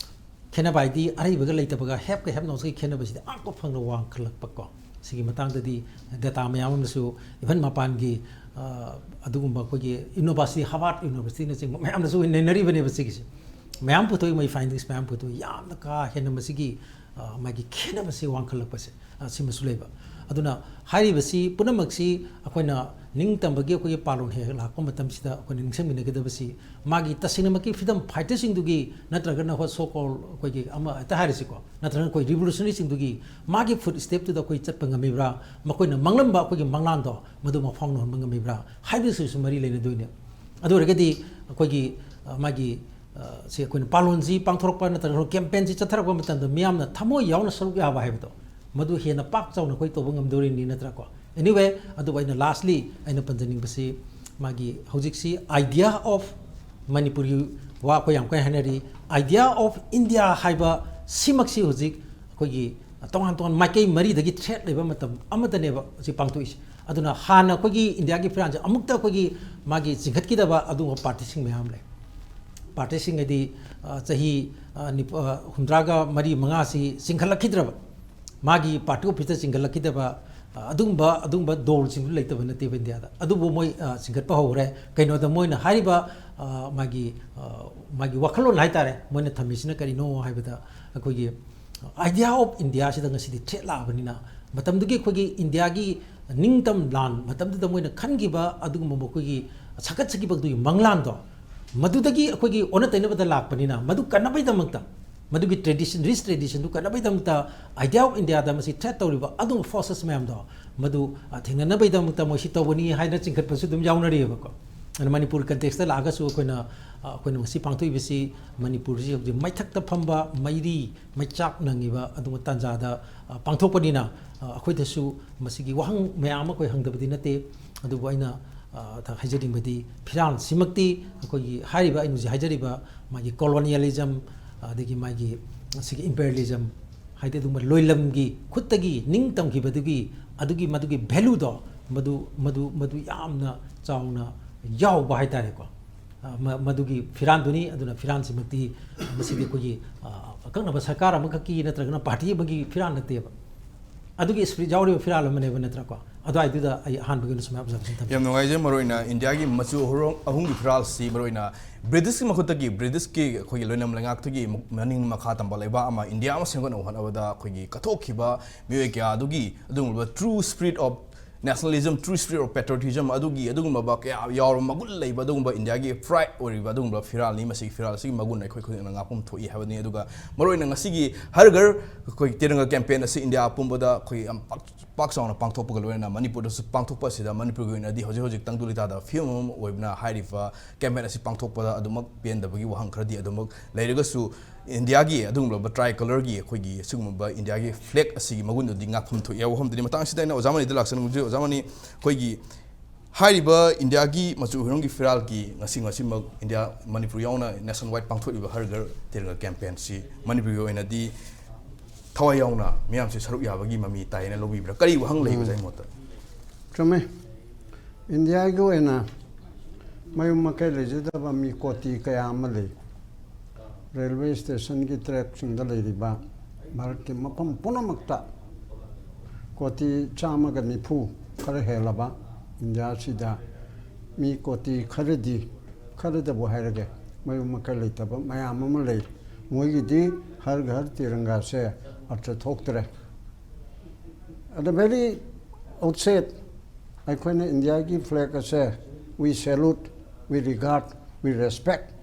ꯈꯦꯠꯅꯕ ꯍꯥꯏꯗꯤ ꯑꯔꯩꯕꯒ ꯂꯩꯇꯕꯒ, ꯍꯦꯞꯀ ꯍꯦꯞ ꯅꯣꯠꯁꯀꯤ ꯈꯦꯠꯅꯕꯁꯤꯗꯤ ꯑꯉꯛꯄ ꯐꯪꯅ ꯋꯥꯡꯈꯠꯂꯛꯄꯀꯣ꯫ ꯁꯤꯒꯤ ꯃꯇꯥꯡꯗꯗꯤ data ꯃꯌꯥꯝ ꯑꯃꯅꯁꯨ, even ꯃꯄꯥꯟꯒꯤ, ꯑ, ꯑꯗꯨꯒꯨꯝꯕ ꯑꯩꯈꯣꯏꯒꯤ university, Harvard Universityꯅꯆꯤꯡꯕ ꯃꯌꯥꯝꯅꯁꯨ ꯅꯩꯅꯔꯤꯕꯅꯦꯕ ꯁꯤꯒꯤꯁꯦ꯫ ꯃꯌꯥꯝ ꯄꯨꯊꯣꯛꯏ, ꯃꯣꯏ findings ꯃꯌꯥꯝ ꯄꯨꯊꯣꯛꯏ꯫ ꯌꯥꯝꯅ ꯀꯥ ꯍꯦꯟꯅ ꯃꯁꯤꯒꯤ, ꯑ, ꯃꯥꯒꯤ ꯈꯦꯠꯅꯕꯁꯦ ꯋꯥꯡꯈꯠꯂꯛꯄꯁꯦ꯫ ꯑ, ꯁꯤꯃꯁꯨ ꯂꯩꯕ꯫ ꯑꯗꯨꯅ ꯍꯥꯏꯔꯤꯕꯁꯤ ꯄꯨꯝꯅꯃꯛꯁꯤ ꯑꯩꯈꯣꯏꯅ ꯅꯤꯡꯇꯝꯕꯒꯤ ꯑꯩꯈꯣꯏꯒꯤ ꯄꯥꯂꯣꯟ ꯍꯦꯛ ꯂꯥꯛꯄ ꯃꯇꯝꯁꯤꯗ ꯑꯩꯈꯣꯏꯅ ꯅꯤꯡꯁꯤꯡꯃꯤꯟꯅꯒꯗꯕꯁꯤ ꯃꯥꯒꯤ ꯇꯁꯦꯡꯅꯃꯛꯀꯤ freedom fighterꯁꯤꯡꯗꯨꯒꯤ ꯅꯠꯇ꯭ꯔꯒꯅ ꯍꯣꯏ so called ꯑꯩꯈꯣꯏꯒꯤ ꯑꯃ ꯍꯦꯛꯇ ꯍꯥꯏꯔꯁꯤꯀꯣ, ꯅꯠꯇ꯭ꯔꯒꯅ ꯑꯩꯈꯣꯏ revolutionaryꯁꯤꯡꯗꯨꯒꯤ ꯃꯥꯒꯤ footstepꯇꯨꯗ ꯑꯩꯈꯣꯏ ꯆꯠꯄ ꯉꯝꯃꯤꯕ꯭ꯔꯥ, ꯃꯈꯣꯏꯅ ꯃꯪꯂꯝꯕ ꯑꯩꯈꯣꯏꯒꯤ ꯃꯪꯂꯥꯟꯗꯣ ꯃꯗꯨ ꯃꯪꯐꯥꯎꯅꯍꯟꯕ ꯉꯝꯃꯤꯕ꯭ꯔꯥ ꯍꯥꯏꯕꯁꯤꯁꯨ ꯃꯔꯤ ꯂꯩꯅꯗꯣꯏꯅꯦ꯫ ꯑꯗꯨ ꯑꯣꯏꯔꯒꯗꯤ ꯑꯩꯈꯣꯏꯒꯤ, ꯑ, ꯃꯥꯒꯤ, ꯑ, ꯁꯤ ꯑꯩꯈꯣꯏꯅ ꯄꯥꯂꯣꯟꯁꯤ ꯄꯥꯡꯊꯣꯔꯛꯄ ꯅꯠꯇ꯭ꯔꯒ campaignꯁꯤ ꯆꯠꯊꯔꯛꯄ ꯃꯇꯝꯗ ꯃꯤꯌꯥꯝꯅ ꯊꯃꯣꯏ ꯌꯥꯎꯅ ꯁꯔꯨꯛ ꯌꯥꯕ ꯍꯥꯏꯕꯗꯣ ꯃꯗꯨ ꯍꯦꯟꯅ ꯄꯥꯛ ꯆꯥꯎꯅ ꯑꯩꯈꯣꯏ ꯇꯧꯕ ꯉꯝꯗꯣꯔꯤꯅꯤ, ꯅꯠꯇ꯭ꯔꯥꯀꯣ? Anyway, ꯑꯗꯨꯕꯨ ꯑꯩꯅ lastly ꯑꯩꯅ ꯄꯟꯖꯅꯤꯡꯕꯁꯤ ꯃꯥꯒꯤ ꯍꯧꯖꯤꯛꯁꯤ idea of ꯃꯅꯤꯄꯨꯔꯒꯤ ꯋꯥ ꯑꯩꯈꯣꯏ ꯌꯥꯝ ꯀꯟꯅ ꯍꯥꯏꯅꯔꯤ꯫ Idea of India ꯍꯥꯏꯕ ꯁꯤꯃꯛꯁꯤ ꯍꯧꯖꯤꯛ ꯑꯩꯈꯣꯏꯒꯤ ꯇꯣꯉꯥꯟ ꯇꯣꯉꯥꯟ ꯃꯥꯏꯀꯩ ꯃꯔꯤꯗꯒꯤ threat ꯂꯩꯕ ꯃꯇꯝ ꯑꯃꯗꯅꯦꯕ ꯍꯧꯖꯤꯛ ꯄꯥꯡꯊꯣꯛꯏꯁꯦ꯫ ꯑꯗꯨꯅ ꯍꯥꯟꯅ ꯑꯩꯈꯣꯏꯒꯤ ꯏꯟꯗꯤꯌꯥꯒꯤ ꯐꯤꯔꯥꯜꯁꯦ ꯑꯃꯨꯛꯇ ꯑꯩꯈꯣꯏꯒꯤ ꯃꯥꯒꯤ ꯆꯤꯡꯈꯠꯈꯤꯗꯕ ꯑꯗꯨꯒꯨꯝꯕ partyꯁꯤꯡ ꯃꯌꯥꯝ ꯂꯩ꯫ Partyꯁꯤꯡ ꯍꯥꯏꯗꯤ, ꯑ, ꯆꯍꯤ, ꯑ, ꯅꯤꯐꯨ, ꯑ, ꯍꯨꯝꯗ꯭ꯔꯥꯒ ꯃꯔꯤ ꯃꯉꯥꯁꯤ ꯆꯤꯡꯈꯠꯂꯛꯈꯤꯗ꯭ꯔꯕ, ꯃꯥꯒꯤ party officeꯇ ꯆꯤꯡꯈꯠꯂꯛꯈꯤꯗꯕ, ꯑ, ꯑꯗꯨꯒꯨꯝꯕ, ꯑꯗꯨꯒꯨꯝꯕ ꯗꯣꯜꯁꯤꯡꯁꯨ ꯂꯩꯇꯕ ꯅꯠꯇꯦꯕ ꯏꯟꯗꯤꯌꯥꯗ꯫ ꯑꯗꯨꯕꯨ ꯃꯣꯏ, ꯑ, ꯆꯤꯡꯈꯠꯄ ꯍꯧꯈ꯭ꯔꯦ꯫ ꯀꯩꯅꯣꯗ ꯃꯣꯏꯅ ꯍꯥꯏꯔꯤꯕ, ꯑ, ꯃꯥꯒꯤ, ꯑ, ꯃꯥꯒꯤ ꯋꯥꯈꯜꯂꯣꯟ ꯍꯥꯏꯇꯥꯔꯦ, ꯃꯣꯏꯅ ꯊꯝꯃꯤꯁꯤꯅ ꯀꯔꯤꯅꯣ ꯍꯥꯏꯕꯗ ꯑꯩꯈꯣꯏꯒꯤ idea of Indiaꯁꯤꯗ ꯉꯁꯤꯗꯤ threat ꯂꯥꯛꯑꯕꯅꯤꯅ, ꯃꯇꯝꯗꯨꯒꯤ ꯑꯩꯈꯣꯏꯒꯤ ꯏꯟꯗꯤꯌꯥꯒꯤ ꯅꯤꯡꯇꯝ ꯂꯥꯟ ꯃꯇꯝꯗꯨꯗ ꯃꯣꯏꯅ ꯈꯟꯈꯤꯕ ꯑꯗꯨꯒꯨꯝꯕ ꯃꯈꯣꯏꯒꯤ ꯁꯥꯒꯠꯆꯈꯤꯕꯗꯨꯒꯤ ꯃꯪꯂꯥꯟꯗꯣ, ꯃꯗꯨꯗꯒꯤ ꯑꯩꯈꯣꯏꯒꯤ ꯑꯣꯟꯅ ꯇꯩꯅꯕꯗ ꯂꯥꯛꯄꯅꯤꯅ, ꯃꯗꯨ ꯀꯟꯅꯕꯒꯤꯗꯃꯛꯇ, ꯃꯗꯨꯒꯤ tradition, rich traditionꯗꯨ ꯀꯟꯅꯕꯒꯤꯗꯃꯛꯇ idea of Indiaꯗ ꯃꯁꯤ threat ꯇꯧꯔꯤꯕ ꯑꯗꯨꯒꯨꯝꯕ forces ꯃꯌꯥꯝꯗꯣ, ꯃꯗꯨ, ꯑ, ꯊꯦꯡꯅꯅꯕꯒꯤꯗꯃꯛꯇ ꯃꯣꯏ ꯁꯤ ꯇꯧꯕꯅꯤ ꯍꯥꯏꯅ ꯆꯤꯡꯈꯠꯄꯁꯨ ꯑꯗꯨꯝ ꯌꯥꯎꯅꯔꯤꯑꯕꯀꯣ꯫ ꯑꯗꯨꯅ ꯃꯅꯤꯄꯨꯔ contextꯇ ꯂꯥꯛꯑꯒꯁꯨ ꯑꯩꯈꯣꯏꯅ, ꯑ, ꯑꯩꯈꯣꯏꯅ ꯉꯁꯤ ꯄꯥꯡꯊꯣꯛꯏꯕꯁꯤ ꯃꯅꯤꯄꯨꯔꯁꯤ ꯍꯧꯖꯤꯛ ꯃꯩꯊꯛꯇ ꯐꯝꯕ ꯃꯩꯔꯤ ꯃꯩꯆꯥꯛ ꯅꯪꯉꯤꯕ ꯑꯗꯨꯒꯨꯝꯕ ꯇꯥꯟꯖꯥꯗ, ꯑ, ꯄꯥꯡꯊꯣꯛꯄꯅꯤꯅ, ꯑ, ꯑꯩꯈꯣꯏꯗꯁꯨ ꯃꯁꯤꯒꯤ ꯋꯥꯍꯪ ꯃꯌꯥꯝ ꯑꯃ ꯑꯩꯈꯣꯏ ꯍꯪꯗꯕꯗꯤ ꯅꯠꯇꯦ꯫ ꯑꯗꯨꯕꯨ ꯑꯩꯅ, ꯑ, ꯍꯥꯏꯖꯅꯤꯡꯕꯗꯤ ꯐꯤꯔꯥꯜꯁꯤꯃꯛꯇꯤ ꯑꯩꯈꯣꯏꯒꯤ ꯍꯥꯏꯔꯤꯕ ꯑꯩꯅ ꯍꯧꯖꯤꯛ ꯍꯥꯏꯖꯔꯤꯕ ꯃꯥꯒꯤ colonialism, ꯑꯗꯒꯤ ꯃꯥꯒꯤ ꯁꯤꯒꯤ imperialism ꯍꯥꯏꯗꯤ ꯑꯗꯨꯒꯨꯝꯕ ꯂꯣꯏꯂꯝꯒꯤ ꯈꯨꯠꯇꯒꯤ ꯅꯤꯡ ꯇꯝꯈꯤꯕꯗꯨꯒꯤ ꯑꯗꯨꯒꯤ ꯃꯗꯨꯒꯤ valueꯗꯣ ꯃꯗꯨ, ꯃꯗꯨ, ꯃꯗꯨ ꯌꯥꯝꯅ ꯆꯥꯎꯅ ꯌꯥꯎꯕ ꯍꯥꯏꯇꯥꯔꯦꯀꯣ꯫ ꯑ, ꯃ-, ꯃꯗꯨꯒꯤ ꯐꯤꯔꯥꯟꯗꯨꯅꯤ꯫ ꯑꯗꯨꯅ ꯐꯤꯔꯥꯟꯁꯤꯃꯛꯇꯤ ꯃꯁꯤꯗꯤ ꯑꯩꯈꯣꯏꯒꯤ, ꯑ, ꯑꯀꯛꯅꯕ ꯁꯔꯀꯥꯔ ꯑꯃꯈꯛꯀꯤ ꯅꯠꯇ꯭ꯔꯒꯅ party ꯑꯃꯒꯤ ꯐꯤꯔꯥꯟ ꯅꯠꯇꯦꯕ꯫ ꯑꯗꯨꯒꯤ spirit ꯌꯥꯎꯔꯤꯕ ꯐꯤꯔꯥꯜ ꯑꯃꯅꯦꯕ, ꯅꯠꯇ꯭ꯔꯥꯀꯣ? ꯑꯗꯨꯋꯥꯏꯗꯨꯗ ꯑꯩ ꯑꯍꯥꯟꯕꯒꯤ ꯑꯣꯏꯅ ꯁꯨꯃꯥꯏꯅ observation ꯊꯝꯖꯒꯦ꯫ ꯌꯥꯝ ꯅꯨꯡꯉꯥꯏꯖꯩ꯫ ꯃꯔꯨꯑꯣꯏꯅ ꯏꯟꯗꯤꯌꯥꯒꯤ ꯃꯆꯨ ꯑꯍꯨꯔꯣꯡ ꯑꯍꯨꯝꯒꯤ ꯐꯤꯔꯥꯜꯁꯤ ꯃꯔꯨꯑꯣꯏꯅ ꯕ꯭ꯔꯤꯇꯤꯁꯀꯤ ꯃꯈꯨꯠꯇꯒꯤ, ꯕ꯭ꯔꯤꯇꯤꯁꯀꯤ ꯑꯩꯈꯣꯏꯒꯤ ꯂꯣꯏꯅꯝ ꯂꯩꯉꯥꯛꯇꯒꯤ ꯃꯅꯤꯡ ꯃꯈꯥ ꯇꯝꯕ ꯂꯩꯕꯥꯛ ꯑꯃ ꯏꯟꯗꯤꯌꯥ ꯑꯃ ꯁꯦꯝꯒꯠꯅꯕ ꯍꯣꯠꯅꯕꯗ ꯑꯩꯈꯣꯏꯒꯤ ꯀꯠꯊꯣꯛꯈꯤꯕ ꯃꯤꯑꯣꯏ ꯀꯌꯥ ꯑꯗꯨꯒꯤ ꯑꯗꯨꯒꯨꯝꯂꯕ true spirit of nationalism, true spirit of patriotism ꯑꯗꯨꯒꯤ ꯑꯗꯨꯒꯨꯝꯂꯕ ꯀꯌꯥ ꯌꯥꯎꯔꯕ ꯃꯒꯨꯟ ꯂꯩꯕ ꯑꯗꯨꯒꯨꯝꯕ ꯏꯟꯗꯤꯌꯥꯒꯤ pride ꯑꯣꯏꯔꯤꯕ ꯑꯗꯨꯒꯨꯝꯂꯕ ꯐꯤꯔꯥꯜꯅꯤ꯫ ꯃꯁꯤꯒꯤ ꯐꯤꯔꯥꯜ ꯑꯁꯤꯒꯤ ꯃꯒꯨꯟ ꯑꯩꯈꯣꯏ ꯈꯨꯗꯤꯡꯃꯛꯅ ꯉꯥꯛꯐꯝ ꯊꯣꯛꯏ ꯍꯥꯏꯕꯅꯤ꯫ ꯑꯗꯨꯒ ꯃꯔꯨꯑꯣꯏꯅ ꯉꯁꯤꯒꯤ ꯍꯔ ꯘꯔ ꯑꯩꯈꯣꯏ ꯇꯤꯔꯪꯒ campaign ꯑꯁꯤ ꯏꯟꯗꯤꯌꯥ ꯄꯨꯝꯕꯗ ꯑꯩꯈꯣꯏ ꯌꯥꯝ ꯄꯥꯛ ꯄꯥꯛ ꯆꯥꯎꯅ ꯄꯥꯡꯊꯣꯛꯄꯒ ꯂꯣꯏꯅꯅ ꯃꯅꯤꯄꯨꯔꯗꯁꯨ ꯄꯥꯡꯊꯣꯛꯄ ꯑꯁꯤꯗ ꯃꯅꯤꯄꯨꯔꯒꯤ ꯑꯣꯏꯅꯗꯤ ꯍꯧꯖꯤꯛ ꯍꯧꯖꯤꯛ ꯇꯪꯗꯨ ꯂꯩꯇꯥꯗꯕ ꯐꯤꯕꯝ ꯑꯃ ꯑꯣꯏꯕꯅ ꯍꯥꯏꯔꯤꯕ campaign ꯑꯁꯤ ꯄꯥꯡꯊꯣꯛꯄꯗ ꯑꯗꯨꯃꯛ ꯄꯦꯟꯗꯕꯒꯤ ꯋꯥꯍꯪ ꯈꯔꯗꯤ ꯑꯗꯨꯃꯛ ꯂꯩꯔꯒꯁꯨ ꯏꯟꯗꯤꯌꯥꯒꯤ ꯑꯗꯨꯒꯨꯝꯂꯕ tricolourꯒꯤ ꯑꯩꯈꯣꯏꯒꯤ ꯑꯁꯤꯒꯨꯝꯂꯕ ꯏꯟꯗꯤꯌꯥꯒꯤ flag ꯑꯁꯤꯒꯤ ꯃꯒꯨꯟꯗꯨꯗꯤ ꯉꯥꯛꯐꯝ ꯊꯣꯛꯏ ꯍꯥꯏꯕ ꯋꯥꯐꯝꯗꯨꯅꯤ꯫ ꯃꯇꯥꯡ ꯑꯁꯤꯗ ꯑꯩꯅ ꯑꯣꯖꯥ ꯃꯅꯤꯗ ꯂꯥꯛꯆꯅꯤꯡꯕꯁꯤ, ꯑꯣꯖꯥ ꯃꯅꯤ, ꯑꯩꯈꯣꯏꯒꯤ ꯍꯥꯏꯔꯤꯕ ꯏꯟꯗꯤꯌꯥꯒꯤ ꯃꯆꯨ ꯍꯨꯔꯣꯡꯒꯤ ꯐꯤꯔꯥꯜꯒꯤ ꯉꯁꯤ ꯉꯁꯤꯃꯛ ꯏꯟꯗꯤꯌꯥ ꯃꯅꯤꯄꯨꯔ ꯌꯥꯎꯅ nationwide ꯄꯥꯡꯊꯣꯛꯂꯤꯕ ꯍꯔ ꯘꯔ ꯇꯤꯔꯪꯒ campaignꯁꯤ ꯃꯅꯤꯄꯨꯔꯒꯤ ꯑꯣꯏꯅꯗꯤ ꯊꯋꯥꯏ ꯌꯥꯎꯅ ꯃꯤꯌꯥꯝꯁꯦ ꯁꯔꯨꯛ ꯌꯥꯕꯒꯤ ꯃꯃꯤ ꯇꯥꯏꯅ ꯂꯧꯕꯤꯕ꯭ꯔꯥ? ꯀꯔꯤ ꯋꯥꯍꯪ ꯂꯩ, ꯑꯣꯖꯥꯒꯤ ꯃꯣꯠꯇ? ꯆꯨꯝꯃꯦ꯫ ꯏꯟꯗꯤꯌꯥꯒꯤ ꯑꯣꯏꯅ ꯃꯌꯨꯝ ꯃꯀꯩ ꯂꯩꯖꯗꯕ ꯃꯤ ꯀꯣꯇꯤ ꯀꯌꯥ ꯑꯃ ꯂꯩ꯫ ꯔꯦꯜꯋꯦ ꯁ꯭ꯇꯦꯁꯟꯒꯤ trackꯁꯤꯡꯗ ꯂꯩꯔꯤꯕ ꯚꯥꯔꯠꯀꯤ ꯃꯐꯝ ꯄꯨꯝꯅꯃꯛꯇ ꯀꯣꯇꯤ ꯆꯥꯝꯃꯒ ꯅꯤꯐꯨ ꯈꯔ ꯍꯦꯜꯂꯕ ꯏꯟꯗꯤꯌꯥꯁꯤꯗ ꯃꯤ ꯀꯣꯇꯤ ꯈꯔꯗꯤ, ꯈꯔꯗꯕꯨ ꯍꯥꯏꯔꯒꯦ, ꯃꯌꯨꯝ ꯃꯀꯩ ꯂꯩꯇꯕ ꯃꯌꯥꯝ ꯑꯃ ꯂꯩ꯫ ꯃꯣꯏꯒꯤꯗꯤ ꯍꯔ ꯘꯔ ꯇꯤꯔꯪꯒꯥꯁꯦ ꯑꯔꯊ ꯊꯣꯛꯇ꯭ꯔꯦ꯫ At the very outset, ꯑꯩꯈꯣꯏꯅ ꯏꯟꯗꯤꯌꯥꯒꯤ flag ꯑꯁꯦ we salute, we regard, we respect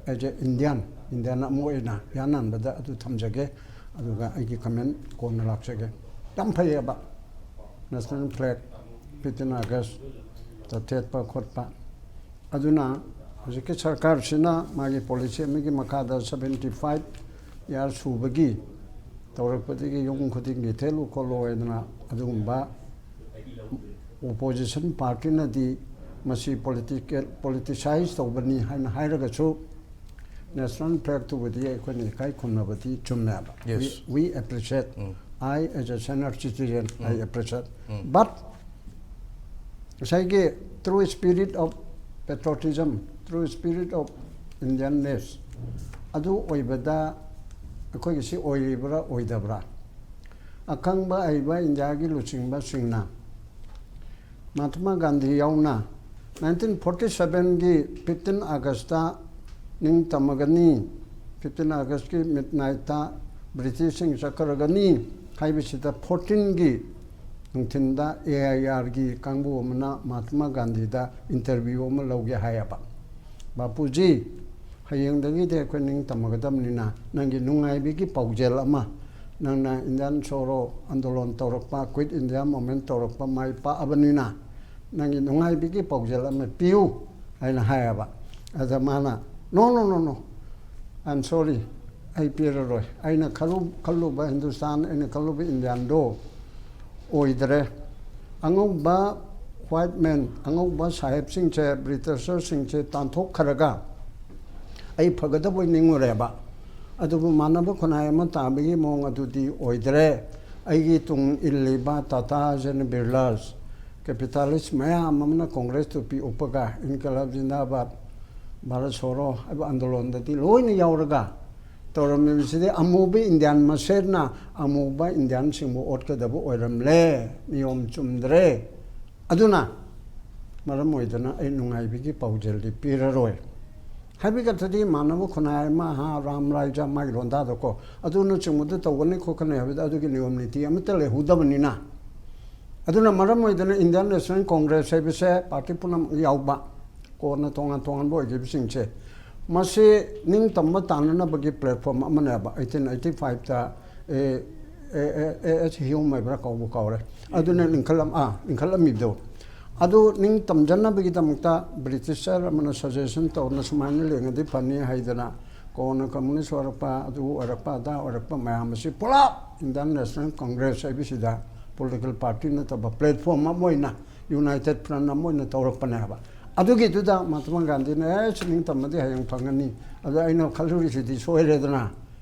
as a Indian, Indian ꯑꯃ ꯑꯣꯏꯅ ꯌꯥꯅꯍꯟꯕꯗ ꯑꯗꯨ ꯊꯝꯖꯒꯦ꯫ ꯑꯗꯨꯒ ꯑꯩꯒꯤ comment ꯀꯣꯟꯅ ꯂꯥꯛꯆꯒꯦ꯫ ꯌꯥꯝ ꯐꯩꯌꯦꯕ national flag fifteen Augustꯇ ꯊꯦꯠꯄ ꯈꯣꯠꯄ꯫ ꯑꯗꯨꯅ ꯍꯧꯖꯤꯛꯀꯤ ꯁꯔꯀꯥꯔꯁꯤꯅ ꯃꯥꯒꯤ policy ꯑꯃꯒꯤ ꯃꯈꯥꯗ seventy five year ꯁꯨꯕꯒꯤ ꯇꯧꯔꯛꯄꯗꯒꯤ ꯌꯨꯝ ꯈꯨꯗꯤꯡꯒꯤ ꯊꯦꯠꯂꯨ ꯈꯣꯠꯂꯨ ꯍꯥꯏꯗꯅ ꯑꯗꯨꯒꯨꯝꯕ opposition partyꯅꯗꯤ ꯃꯁꯤ political, politicize ꯇꯧꯕꯅꯤ ꯍꯥꯏꯅ ꯍꯥꯏꯔꯒꯁꯨ national flagꯇꯨꯕꯨꯗꯤ ꯑꯩꯈꯣꯏꯅ ꯏꯀꯥꯏ ꯈꯨꯝꯅꯕꯗꯤ ꯆꯨꯝꯃꯦꯕ꯫ Yes. We, we appreciate. Um. I as a senior citizen, I um. appreciate. Um. But ꯉꯁꯥꯏꯒꯤ true spirit of patriotism, true spirit of Indianness ꯑꯗꯨ ꯑꯣꯏꯕꯗ ꯑꯩꯈꯣꯏꯒꯤ ꯁꯤ ꯑꯣꯏꯔꯤꯕ꯭ꯔꯥ ꯑꯣꯏꯗꯕ꯭ꯔꯥ? ꯑꯈꯪꯕ ꯑꯍꯩꯕ ꯏꯟꯗꯤꯌꯥꯒꯤ ꯂꯨꯆꯤꯡꯕꯁꯤꯡꯅ ꯃꯍꯥꯇꯃꯥ ꯒꯥꯟꯙꯤ ꯌꯥꯎꯅ ꯅꯥꯏꯟꯇꯤꯟ ꯐꯣꯔꯇꯤ ꯁꯕꯦꯟꯒꯤ ꯐꯤꯐꯇꯤꯟ ꯑꯥꯒꯁꯇ ꯅꯤꯡ ꯇꯝꯃꯒꯅꯤ, ꯐꯤꯐꯇꯤꯟ ꯑꯥꯒꯁꯀꯤ ꯃꯤꯗ ꯅꯥꯏꯠꯇ ꯕ꯭ꯔꯤꯇꯤꯁꯁꯤꯡ ꯆꯠꯈ꯭ꯔꯒꯅꯤ ꯍꯥꯏꯕꯁꯤꯗ, ꯐꯣꯔꯇꯤꯟꯒꯤ ꯅꯨꯡꯊꯤꯟꯗ ꯑꯦ ꯑꯥꯏ ꯑꯥꯔꯒꯤ ꯀꯥꯡꯕꯨ ꯑꯃꯅ ꯃꯍꯥꯇꯃꯥ ꯒꯥꯟꯙꯤꯗ ꯏꯟꯇꯔꯚ꯭ꯌꯨ ꯑꯃ ꯂꯧꯒꯦ ꯍꯥꯏꯌꯦꯕ꯫ "ꯕꯥꯄꯨꯖꯤ, ꯍꯌꯦꯡꯗꯒꯤꯗꯤ ꯑꯩꯈꯣꯏ ꯅꯤꯡ ꯇꯝꯃꯒꯗꯕꯅꯤꯅ, ꯅꯪꯒꯤ ꯅꯨꯡꯉꯥꯏꯕꯒꯤ ꯄꯥꯎꯖꯦꯜ ꯑꯃ, ꯅꯪꯅ ꯏꯟꯗꯤꯌꯥꯟ ꯁꯣꯔꯣ ꯑꯟꯗꯣꯂꯣꯟ ꯇꯧꯔꯛꯄ, ꯀ꯭ꯋꯤꯠ ꯏꯟꯗꯤꯌꯥ ꯃꯨꯚꯃꯦꯟ ꯇꯧꯔꯛꯄ, ꯃꯥꯏ ꯄꯥꯛꯑꯕꯅꯤꯅ, ꯅꯪꯒꯤ ꯅꯨꯡꯉꯥꯏꯕꯒꯤ ꯄꯥꯎꯖꯦꯜ ꯑꯃ ꯄꯤꯌꯨ" ꯍꯥꯏꯅ ꯍꯥꯏꯌꯦꯕ꯫ ꯑꯗ ꯃꯥꯅ, "No, no, no, no, I am sorry, ꯑꯩ ꯄꯤꯔꯔꯣꯏ꯫ ꯑꯩꯅ ꯈꯜꯂꯨ-, ꯈꯜꯂꯨꯕ ꯍꯤꯟꯗꯨꯁꯇꯥꯟ, ꯑꯩꯅ ꯈꯜꯂꯨꯕ ꯏꯟꯗꯤꯌꯥꯟꯗꯣ ꯑꯣꯏꯗ꯭ꯔꯦ꯫ ꯑꯉꯧꯕ, ꯋꯥꯏꯠ ꯃꯦꯟ, ꯑꯉꯧꯕ ꯁꯥꯍꯦꯕꯁꯤꯡꯁꯦ, ꯕ꯭ꯔꯤꯇꯤꯁꯔꯁꯤꯡꯁꯦ ꯇꯥꯟꯊꯣꯛꯈ꯭ꯔꯒ ꯑꯩ ꯐꯒꯗꯕꯣꯏ ꯅꯤꯡꯉꯨꯔꯦꯕ꯫ ꯑꯗꯨꯕꯨ ꯃꯥꯟꯅꯕ ꯈꯨꯟꯅꯥꯏ ꯑꯃ ꯇꯥꯕꯒꯤ ꯃꯑꯣꯡ ꯑꯗꯨꯗꯤ ꯑꯣꯏꯗ꯭ꯔꯦ꯫ ꯑꯩꯒꯤ ꯇꯨꯡ ꯏꯜꯂꯤꯕ ꯇꯥꯇꯥꯁ ꯑꯦꯟ ꯕꯤꯔꯂꯥꯁ, ꯀꯦꯄꯤꯇꯥꯂꯤꯁ ꯃꯌꯥꯝ ꯑꯃꯅ ꯀꯣꯡꯒ꯭ꯔꯦꯁ ꯇꯨꯄꯤ ꯎꯞꯄꯒ ꯏꯟꯀꯂꯥꯕ ꯖꯤꯟꯗꯥꯕꯥꯗ, ꯚꯥꯔꯠ ꯁꯣꯔꯣ ꯍꯥꯏꯕ ꯑꯟꯗꯣꯂꯣꯟꯗꯗꯤ ꯂꯣꯏꯅ ꯌꯥꯎꯔꯒ ꯇꯧꯔꯝꯃꯤꯕꯁꯤꯗꯤ ꯑꯃꯨꯕ ꯏꯟꯗꯤꯌꯥꯟ ꯃꯁꯦꯟꯅ ꯑꯃꯨꯕ ꯏꯟꯗꯤꯌꯥꯟꯁꯤꯡꯕꯨ ꯑꯣꯠꯀꯗꯕ ꯑꯣꯏꯔꯝꯂꯦ, ꯅꯤꯌꯣꯝ ꯆꯨꯝꯗ꯭ꯔꯦ꯫ ꯑꯗꯨꯅ ꯃꯔꯝ ꯑꯣꯏꯗꯅ ꯑꯩ ꯅꯨꯡꯉꯥꯏꯕꯒꯤ ꯄꯥꯎꯖꯦꯜꯗꯤ ꯄꯤꯔꯔꯣꯏ" ꯍꯥꯏꯕꯒꯤ ꯑꯔꯊꯗꯤ ꯃꯥꯟꯅꯕ ꯈꯨꯟꯅꯥꯏ ꯑꯃ, ꯍꯥ, ꯔꯥꯝ ꯔꯥꯏꯖ ꯃꯥꯒꯤ ꯂꯣꯟꯗꯥꯗꯀꯣ, ꯑꯗꯨꯅꯆꯤꯡꯕꯗ ꯇꯧꯒꯅꯤ ꯈꯣꯠꯀꯅꯤ ꯍꯥꯏꯕꯗ ꯑꯗꯨꯒꯤ ꯅꯤꯌꯣꯝ ꯅꯤꯇꯤ ꯑꯃꯠꯇ ꯂꯩꯍꯧꯗꯕꯅꯤꯅ꯫ ꯑꯗꯨꯅ ꯃꯔꯝ ꯑꯣꯏꯗꯅ ꯏꯟꯗꯤꯌꯥꯟ ꯅꯦꯁꯅꯦꯜ ꯀꯣꯡꯒ꯭ꯔꯦꯁ ꯍꯥꯏꯕꯁꯦ ꯄꯥꯔꯇꯤ ꯄꯨꯝꯅꯃꯛ ꯌꯥꯎꯕ, ꯀꯣꯟꯅ ꯇꯣꯉꯥꯟ ꯇꯣꯉꯥꯟꯕ ꯑꯣꯏꯈꯤꯕꯁꯤꯡꯁꯦ, ꯃꯁꯤ ꯅꯤꯡꯇꯝꯕ ꯇꯥꯟꯅꯅꯕꯒꯤ ꯄ꯭ꯂꯦꯠꯐꯣꯝ ꯑꯃꯅꯦꯕ꯫ ꯑꯩꯠꯇꯤꯟ ꯑꯩꯠꯇꯤ ꯐꯥꯏꯚꯇ ꯑꯦ ꯑꯦ ꯑꯦ ꯑꯦꯁ ꯍ꯭ꯌꯨꯝ ꯍꯥꯏꯕ꯭ꯔꯥ, ꯀꯧꯕ ꯀꯥꯎꯔꯦ, ꯑꯗꯨꯅ ꯂꯤꯡꯈꯠꯂꯝ-, ꯑꯥ, ꯂꯤꯡꯈꯠꯂꯝꯃꯤꯕꯗꯣ꯫ ꯑꯗꯨ ꯅꯤꯡ ꯇꯝꯖꯅꯕꯒꯤꯗꯃꯛꯇ ꯕ꯭ꯔꯤꯇꯤꯁꯔ ꯑꯃꯅ ꯁꯖꯦꯁꯟ ꯇꯧꯔꯅ ꯁꯨꯃꯥꯏꯅ ꯂꯦꯡꯉꯗꯤ ꯐꯅꯤ ꯍꯥꯏꯗꯅ, ꯀꯣꯟꯅ ꯀꯝꯃꯨꯅꯤꯁ ꯑꯣꯏꯔꯛꯄ, ꯑꯗꯨ ꯑꯣꯏꯔꯛꯄ, ꯑꯗꯥ ꯑꯣꯏꯔꯛꯄ ꯃꯌꯥꯝ ꯑꯁꯤ ꯄꯨꯂꯞ ꯏꯟꯗꯤꯌꯥꯟ ꯅꯦꯁꯅꯦꯜ ꯀꯣꯡꯒ꯭ꯔꯦꯁ ꯍꯥꯏꯕꯁꯤꯗ ꯄꯣꯂꯤꯇꯤꯀꯦꯜ ꯄꯥꯔꯇꯤ ꯅꯠꯇꯕ ꯄ꯭ꯂꯦꯠꯐꯣꯝ ꯑꯃ ꯑꯣꯏꯅ, ꯌꯨꯅꯥꯏꯇꯦꯠ ꯐ꯭ꯔꯟ ꯑꯃ ꯑꯣꯏꯅ ꯇꯧꯔꯛꯄꯅꯦꯕ꯫ ꯑꯗꯨꯒꯤꯗꯨꯗ ꯃꯍꯥꯇꯃꯥ ꯒꯥꯟꯙꯤꯅ, "ꯑꯦ, ꯁꯤ ꯅꯤꯡꯇꯝꯃꯗꯤ ꯍꯌꯦꯡ ꯐꯪꯒꯅꯤ, ꯑꯗꯣ ꯑꯩꯅ ꯈꯜꯂꯨꯔꯤꯁꯤꯗꯤ ꯁꯣꯏꯔꯦꯗꯅ,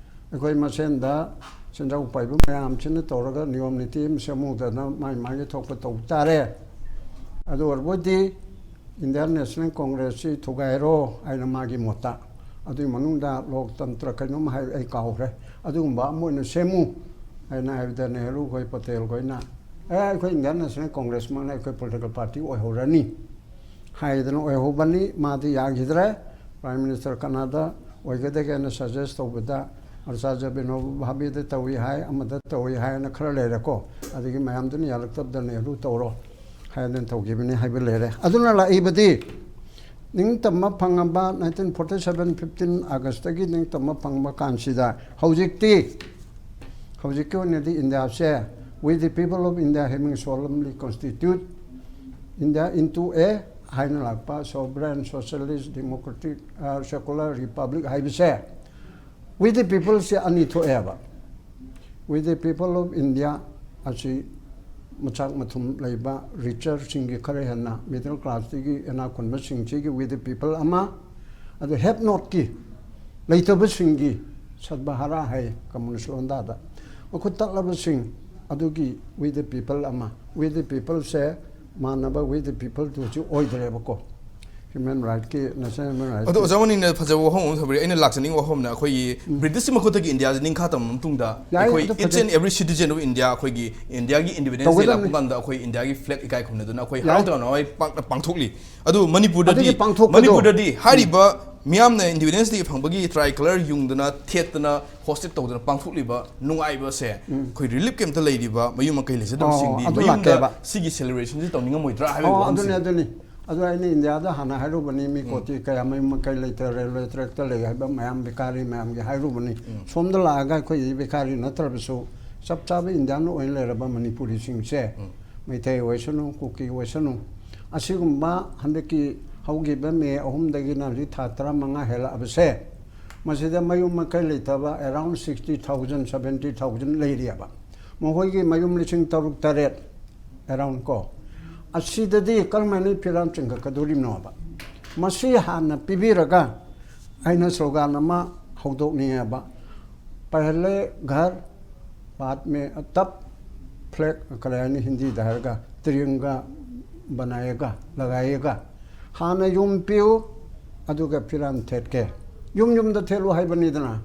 ꯑꯩꯈꯣꯏ ꯃꯁꯦꯟꯗ ꯁꯦꯟꯖꯥꯎ ꯄꯥꯏꯕ ꯃꯌꯥꯝꯁꯤꯅ ꯇꯧꯔꯒ ꯅꯤꯌꯣꯝ ꯅꯤꯇꯤ ꯑꯃ ꯁꯦꯝꯍꯧꯗꯅ ꯃꯥꯏ ꯃꯥꯒꯤ ꯊꯣꯛꯄ ꯇꯧ ꯇꯥꯔꯦ꯫ ꯑꯗꯨ ꯑꯣꯏꯔꯕꯗꯤ ꯏꯟꯗꯤꯌꯥꯟ ꯅꯦꯁꯅꯦꯜ ꯀꯣꯡꯒ꯭ꯔꯦꯁꯁꯤ ꯊꯨꯒꯥꯏꯔꯣ" ꯍꯥꯏꯅ ꯃꯥꯒꯤ ꯃꯣꯠꯇ꯫ ꯑꯗꯨꯒꯤ ꯃꯅꯨꯡꯗ ꯂꯣꯛꯇꯟꯇ꯭ꯔ ꯀꯩꯅꯣꯝ ꯍꯥꯏ, ꯑꯩ ꯀꯥꯎꯈ꯭ꯔꯦ, "ꯑꯗꯨꯒꯨꯝꯕ ꯑꯃ ꯑꯣꯏꯅ ꯁꯦꯝꯃꯨ" ꯍꯥꯏꯅ ꯍꯥꯏꯕꯗ ꯅꯦꯍꯔꯨ ꯈꯣꯏ, ꯄꯇꯦꯜ ꯈꯣꯏꯅ ꯑꯦ, ꯑꯩꯈꯣꯏ ꯏꯟꯗꯤꯌꯥꯟ ꯅꯦꯁꯅꯦꯜ ꯀꯣꯡꯒ꯭ꯔꯦꯁꯃꯛꯅ ꯑꯩꯈꯣꯏ ꯄꯣꯂꯤꯇꯤꯀꯦꯜ ꯄꯥꯔꯇꯤ ꯑꯣꯏꯍꯧꯔꯅꯤ ꯍꯥꯏꯗꯅ ꯑꯣꯏꯍꯧꯕꯅꯤ꯫ ꯃꯥꯗꯤ ꯌꯥꯈꯤꯗ꯭ꯔꯦ꯫ ꯄ꯭ꯔꯥꯏꯝ ꯃꯤꯅꯤꯁꯇꯔ ꯀꯅꯥꯗ ꯑꯣꯏꯒꯗꯒꯦꯅ ꯁꯖꯦꯁ ꯇꯧꯕꯗ ꯑꯥꯆꯥꯔꯌ ꯕꯤꯅꯣꯕ ꯚꯥꯕꯦꯗ ꯇꯧꯏ ꯍꯥꯏ, ꯑꯃꯗ ꯇꯧꯏ ꯍꯥꯏꯅ ꯈꯔ ꯂꯩꯔꯦꯀꯣ꯫ ꯑꯗꯒꯤ ꯃꯌꯥꯝꯗꯨꯅ ꯌꯥꯔꯛꯇꯕꯗ ꯅꯦꯍꯔꯨ ꯇꯧꯔꯣ ꯍꯥꯏꯗꯅ ꯇꯧꯈꯤꯕꯅꯤ ꯍꯥꯏꯕ ꯂꯩꯔꯦ꯫ ꯑꯗꯨꯅ ꯂꯥꯛꯏꯕꯗꯤ ꯅꯤꯡꯇꯝꯕ ꯐꯪꯉꯕ nineteen forty seven fifteen Augustꯇꯒꯤ ꯅꯤꯡꯇꯝꯕ ꯐꯪꯕ ꯀꯥꯟꯁꯤꯗ ꯍꯧꯖꯤꯛꯇꯤ, ꯍꯧꯖꯤꯛꯀꯤ ꯑꯣꯏꯅꯗꯤ ꯏꯟꯗꯤꯌꯥꯁꯦ "We the people of India having solemnly constitute India into a" ꯍꯥꯏꯅ ꯂꯥꯛꯄ sovereign, socialist, democratic, ꯑ, secular republic ꯍꯥꯏꯕꯁꯦ "We the peopleꯁꯦ" ꯑꯅꯤ ꯊꯣꯛꯑꯦꯕ꯫ "We the people of India" ꯑꯁꯤ ꯃꯆꯥꯛ ꯃꯊꯨꯝ ꯂꯩꯕ ꯔꯤꯆꯔꯁꯤꯡꯒꯤ ꯈꯔ ꯍꯦꯟꯅ, ꯃꯤꯗꯜ ꯀ꯭ꯂꯥꯁꯇꯒꯤ ꯏꯅꯥꯛ ꯈꯨꯟꯕꯁꯤꯡꯁꯤꯒꯤ "We the people" ꯑꯃ, ꯑꯗꯨ "have notꯀꯤ", ꯂꯩꯇꯕꯁꯤꯡꯒꯤ, ꯁꯠꯕꯍꯥꯔꯥ ꯍꯥꯏ ꯀꯝꯃꯨꯅꯤꯁ ꯂꯣꯟꯗꯥꯗ, ꯃꯈꯨꯠ ꯇꯠꯂꯕꯁꯤꯡ ꯑꯗꯨꯒꯤ "We the people" ꯑꯃ꯫ "We the peopleꯁꯦ" ꯃꯥꯟꯅꯕ "We the peopleꯗꯨꯁꯨ" ꯑꯣꯏꯗ꯭ꯔꯦꯕꯀꯣ꯫ ꯍ꯭ꯌꯨꯃꯦꯟ ꯔꯥꯏꯠꯀꯤ, ꯅꯦꯁꯅꯦꯜ ꯍ꯭ꯌꯨꯃꯦꯟ ꯔꯥꯏꯠꯀꯤ ꯑꯗꯣ ꯑꯣꯖꯥ ꯃꯅꯤꯅ ꯐꯖꯕ ꯋꯥꯐꯝ ꯑꯃ ꯊꯝꯕꯤꯔꯦ꯫ ꯑꯩꯅ ꯂꯥꯛꯆꯅꯤꯡꯕ ꯋꯥꯐꯝꯅ ꯑꯩꯈꯣꯏꯒꯤ ꯕ꯭ꯔꯤꯇꯤꯁꯀꯤ ꯃꯈꯨꯠꯇꯒꯤ ꯏꯟꯗꯤꯌꯥꯁꯦ ꯅꯤꯡꯈꯥ ꯇꯝꯕ ꯃꯇꯨꯡꯗ ꯌꯥꯏ, ꯑꯩꯈꯣꯏ ꯑꯗꯨ each ꯐꯖꯩ꯫ And every citizen of India ꯑꯩꯈꯣꯏꯒꯤ ꯏꯟꯗꯤꯌꯥꯒꯤ ꯏꯟꯗꯤꯄꯦꯟꯗꯦꯟꯁ ꯗꯦ ꯇꯧꯒꯗꯕꯅꯤ꯫ ꯂꯥꯛꯄ ꯀꯥꯟꯗ ꯑꯩꯈꯣꯏ ꯏꯟꯗꯤꯌꯥꯒꯤ ꯐ꯭ꯂꯦꯒ ꯏꯀꯥꯏ ꯈꯨꯝꯅꯗꯨꯅ ꯑꯩꯈꯣꯏ ꯌꯥꯏ꯫ ꯍꯔꯥꯎ ꯇꯌꯥꯝꯅ ꯄꯥꯡ-, ꯄꯥꯡꯊꯣꯛꯂꯤ꯫ ꯑꯗꯨ ꯃꯅꯤꯄꯨꯔꯗꯗꯤ, ꯑꯗꯨꯒꯤ ꯄꯥꯡꯊꯣꯛꯄꯗꯣ ꯃꯅꯤꯄꯨꯔꯗꯗꯤ ꯍꯥꯏꯔꯤꯕ ꯃꯤꯌꯥꯝꯅ ꯏꯟꯗꯤꯄꯦꯟꯗꯦꯟꯁ ꯗꯦ ꯐꯪꯕꯒꯤ ꯇ꯭ꯔꯥꯏ ꯀꯂꯔ ꯌꯨꯡꯗꯅ, ꯊꯦꯠꯇꯅ, ꯍꯣꯁꯇꯦꯠ ꯇꯧꯗꯅ ꯄꯥꯡꯊꯣꯛꯂꯤꯕ ꯅꯨꯡꯉꯥꯏꯕꯁꯦ ꯑꯩꯈꯣꯏ ꯔꯤꯂꯤꯐ ꯀꯦꯝꯞꯇ ꯂꯩꯔꯤꯕ ꯃꯌꯨꯝ ꯃꯀꯩ ꯂꯩꯖꯗꯕꯁꯤꯡꯗꯤ ꯑꯣ, ꯑꯗꯨ ꯃꯌꯨꯝꯗ ꯂꯥꯛꯇꯦꯕ꯫ ꯁꯤꯒꯤ ꯁꯦꯂꯦꯕ꯭ꯔꯦꯁꯟꯁꯤ ꯇꯧꯅꯤꯡꯉꯝꯃꯣꯏꯗ꯭ꯔꯥ ꯍꯥꯏꯕꯒꯤ ꯑꯣ, ꯋꯥꯐꯝꯁꯦ꯫ ꯑꯗꯨꯅꯤ, ꯑꯗꯨꯅꯤ꯫ ꯑꯗꯨ ꯑꯩꯅ ꯏꯟꯗꯤꯌꯥꯗ ꯍꯥꯟꯅ ꯍꯥꯏꯔꯨꯕꯅꯤ, ꯃꯤ ꯀꯣꯇꯤ ꯀꯌꯥ ꯃꯌꯨꯝ ꯃꯀꯩ ꯂꯩꯇ, ꯔꯦꯜꯋꯦ ꯇ꯭ꯔꯦꯛꯇ ꯂꯩ ꯍꯥꯏꯕ ꯃꯌꯥꯝ ꯕꯦꯀꯥꯔꯤ ꯃꯌꯥꯝꯒꯤ ꯍꯥꯏꯔꯨꯕꯅꯤ꯫ ꯁꯣꯝꯗ ꯂꯥꯛꯑꯒ ꯑꯩꯈꯣꯏ ꯕꯦꯀꯥꯔꯤ ꯅꯠꯇ꯭ꯔꯕꯁꯨ ꯆꯞ ꯆꯥꯕ ꯏꯟꯗꯤꯌꯥꯟ ꯑꯣꯏꯅ ꯂꯩꯔꯕ ꯃꯅꯤꯄꯨꯔꯤꯁꯤꯡꯁꯦ, ꯃꯩꯇꯩ ꯑꯣꯏꯁꯅꯨ, ꯀꯨꯀꯤ ꯑꯣꯏꯁꯅꯨ, ꯑꯁꯤꯒꯨꯝꯕ ꯍꯟꯗꯛꯀꯤ ꯍꯧꯈꯤꯕ ꯃꯦ ꯑꯍꯨꯝꯗꯒꯤꯅ ꯍꯧꯖꯤꯛ ꯊꯥ ꯇꯔꯥꯃꯉꯥ ꯍꯦꯜꯂꯛꯑꯕꯁꯦ, ꯃꯁꯤꯗ ꯃꯌꯨꯝ ꯃꯀꯩ ꯂꯩꯇꯕ around sixty thousand, seventy thousand ꯂꯩꯔꯤꯑꯕ꯫ ꯃꯈꯣꯏꯒꯤ ꯃꯌꯨꯝ ꯂꯤꯁꯤꯡ ꯇꯔꯨꯛ ꯇꯔꯦꯠ around ꯀꯣ, ꯑꯁꯤꯗꯗꯤ ꯀꯔꯝꯍꯥꯏꯅ ꯐꯤꯔꯥꯝ ꯆꯤꯡꯈꯠꯀꯗꯣꯔꯤꯕꯅꯣꯕ? ꯃꯁꯤ ꯍꯥꯟꯅ ꯄꯤꯕꯤꯔꯒ ꯑꯩꯅ ꯁ꯭ꯂꯣꯒꯥꯟ ꯑꯃ ꯍꯧꯗꯣꯛꯅꯤꯡꯉꯦꯕ, "ꯄꯍꯂꯦ ꯘꯔ ꯕꯥꯗ ꯃꯦ ꯇꯕ ꯐ꯭ꯂꯦꯒ", ꯀꯔꯤ ꯍꯥꯏꯅꯤ ꯍꯤꯟꯗꯤꯗ ꯍꯥꯏꯔꯒ, "ꯇꯤꯔꯪꯒꯥ ꯕꯅꯥꯌꯦꯒꯥ, ꯂꯒꯥꯌꯦꯒꯥ"꯫ ꯍꯥꯟꯅ ꯌꯨꯝ ꯄꯤꯌꯨ, ꯑꯗꯨꯒ ꯐꯤꯔꯥꯟ ꯊꯦꯠꯀꯦ꯫ ꯌꯨꯝ ꯌꯨꯝꯗ ꯊꯦꯠꯂꯨ ꯍꯥꯏꯕꯅꯤꯗꯅ꯫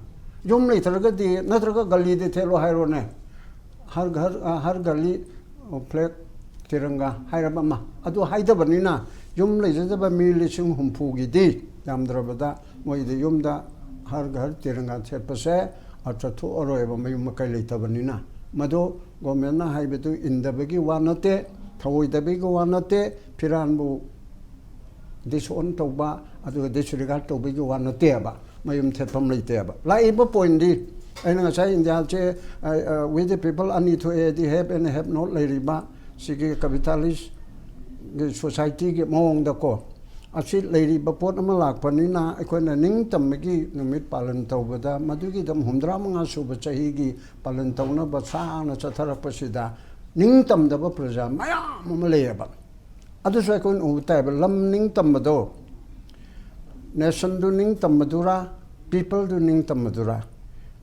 ꯌꯨꯝ ꯂꯩꯇ꯭ꯔꯒꯗꯤ, ꯅꯠꯇ꯭ꯔꯒ ꯒꯂꯤꯗ ꯊꯦꯠꯂꯨ ꯍꯥꯏꯔꯣꯅꯦ꯫ ꯍꯔ ꯘꯔ, ꯑ, ꯍꯔ ꯒꯂꯤ, ꯐ꯭ꯂꯦꯛ, ꯇꯤꯔꯪꯒꯥ ꯍꯥꯏꯔꯕ ꯑꯃ, ꯑꯗꯨ ꯍꯥꯏꯗꯕꯅꯤꯅ ꯌꯨꯝ ꯂꯩꯖꯗꯕ ꯃꯤ ꯂꯤꯁꯤꯡ ꯍꯨꯝꯐꯨꯒꯤꯗꯤ ꯌꯥꯝꯗ꯭ꯔꯕꯗ ꯃꯣꯏꯗꯤ ꯌꯨꯝꯗ ꯍꯔ ꯘꯔ ꯇꯤꯔꯪꯒꯥ ꯊꯦꯠꯄꯁꯦ ꯑꯔꯊ ꯊꯣꯛꯑꯔꯣꯏꯕ, ꯃꯌꯨꯝ ꯃꯀꯩ ꯂꯩꯇꯕꯅꯤꯅ꯫ ꯃꯗꯨ ꯒꯣꯔꯃꯦꯟꯅ ꯍꯥꯏꯕꯗꯨ ꯏꯟꯗꯕꯒꯤ ꯋꯥ ꯅꯠꯇꯦ, ꯊꯧꯑꯣꯏꯗꯕꯒꯤ ꯋꯥ ꯅꯠꯇꯦ, ꯐꯤꯔꯥꯟꯕꯨ ꯗꯤꯁꯑꯣꯟ ꯇꯧꯕ, ꯑꯗꯨꯒ ꯗꯤꯁꯔꯤꯒꯥꯔꯗ ꯇꯧꯕꯒꯤ ꯋꯥ ꯅꯠꯇꯦꯕ꯫ ꯃꯌꯨꯝ ꯊꯦꯠꯐꯝ ꯂꯩꯇꯦꯕ꯫ ꯂꯥꯛꯏꯕ ꯄꯣꯏꯟꯗꯤ, ꯑꯩꯅ ꯉꯁꯥꯏ ꯏꯟꯗꯤꯌꯥꯁꯦ, ꯑ, ꯑ, we the people ꯑꯅꯤ ꯊꯣꯛꯑꯦꯗꯤ, ꯍꯦꯞ ꯑꯦꯟ ꯍꯦꯞ ꯅꯣꯠ ꯂꯩꯔꯤꯕ ꯁꯤꯒꯤ ꯀꯦꯄꯤꯇꯥꯂꯤꯁꯀꯤ ꯁꯣꯁꯥꯏꯇꯤꯒꯤ ꯃꯑꯣꯡꯗꯀꯣ, ꯑꯁꯤ ꯂꯩꯔꯤꯕ ꯄꯣꯠ ꯑꯃ ꯂꯥꯛꯄꯅꯤꯅ ꯑꯩꯈꯣꯏꯅ ꯅꯤꯡꯇꯝꯕꯒꯤ ꯅꯨꯃꯤꯠ ꯄꯥꯂꯟ ꯇꯧꯕꯗ, ꯃꯗꯨꯒꯤꯗꯃꯛ ꯍꯨꯝꯗ꯭ꯔꯥ ꯃꯉꯥ ꯁꯨꯕ ꯆꯍꯤꯒꯤ ꯄꯥꯂꯟ ꯇꯧꯅꯕ ꯁꯥꯡꯅ ꯆꯠꯊꯔꯛꯄꯁꯤꯗ ꯅꯤꯡꯇꯝꯗꯕ ꯄ꯭ꯔꯖꯥ ꯃꯌꯥꯝ ꯑꯃ ꯂꯩꯌꯦꯕ꯫ ꯑꯗꯨꯁꯨ ꯑꯩꯈꯣꯏꯅ ꯎꯕ ꯇꯥꯏꯕ꯫ ꯂꯝ ꯅꯤꯡꯇꯝꯕꯗꯣ, ꯅꯦꯁꯟꯗꯨ ꯅꯤꯡꯇꯝꯕꯗꯨꯔꯥ, ꯄꯤꯄꯜꯗꯨ ꯅꯤꯡꯇꯝꯕꯗꯨꯔꯥ?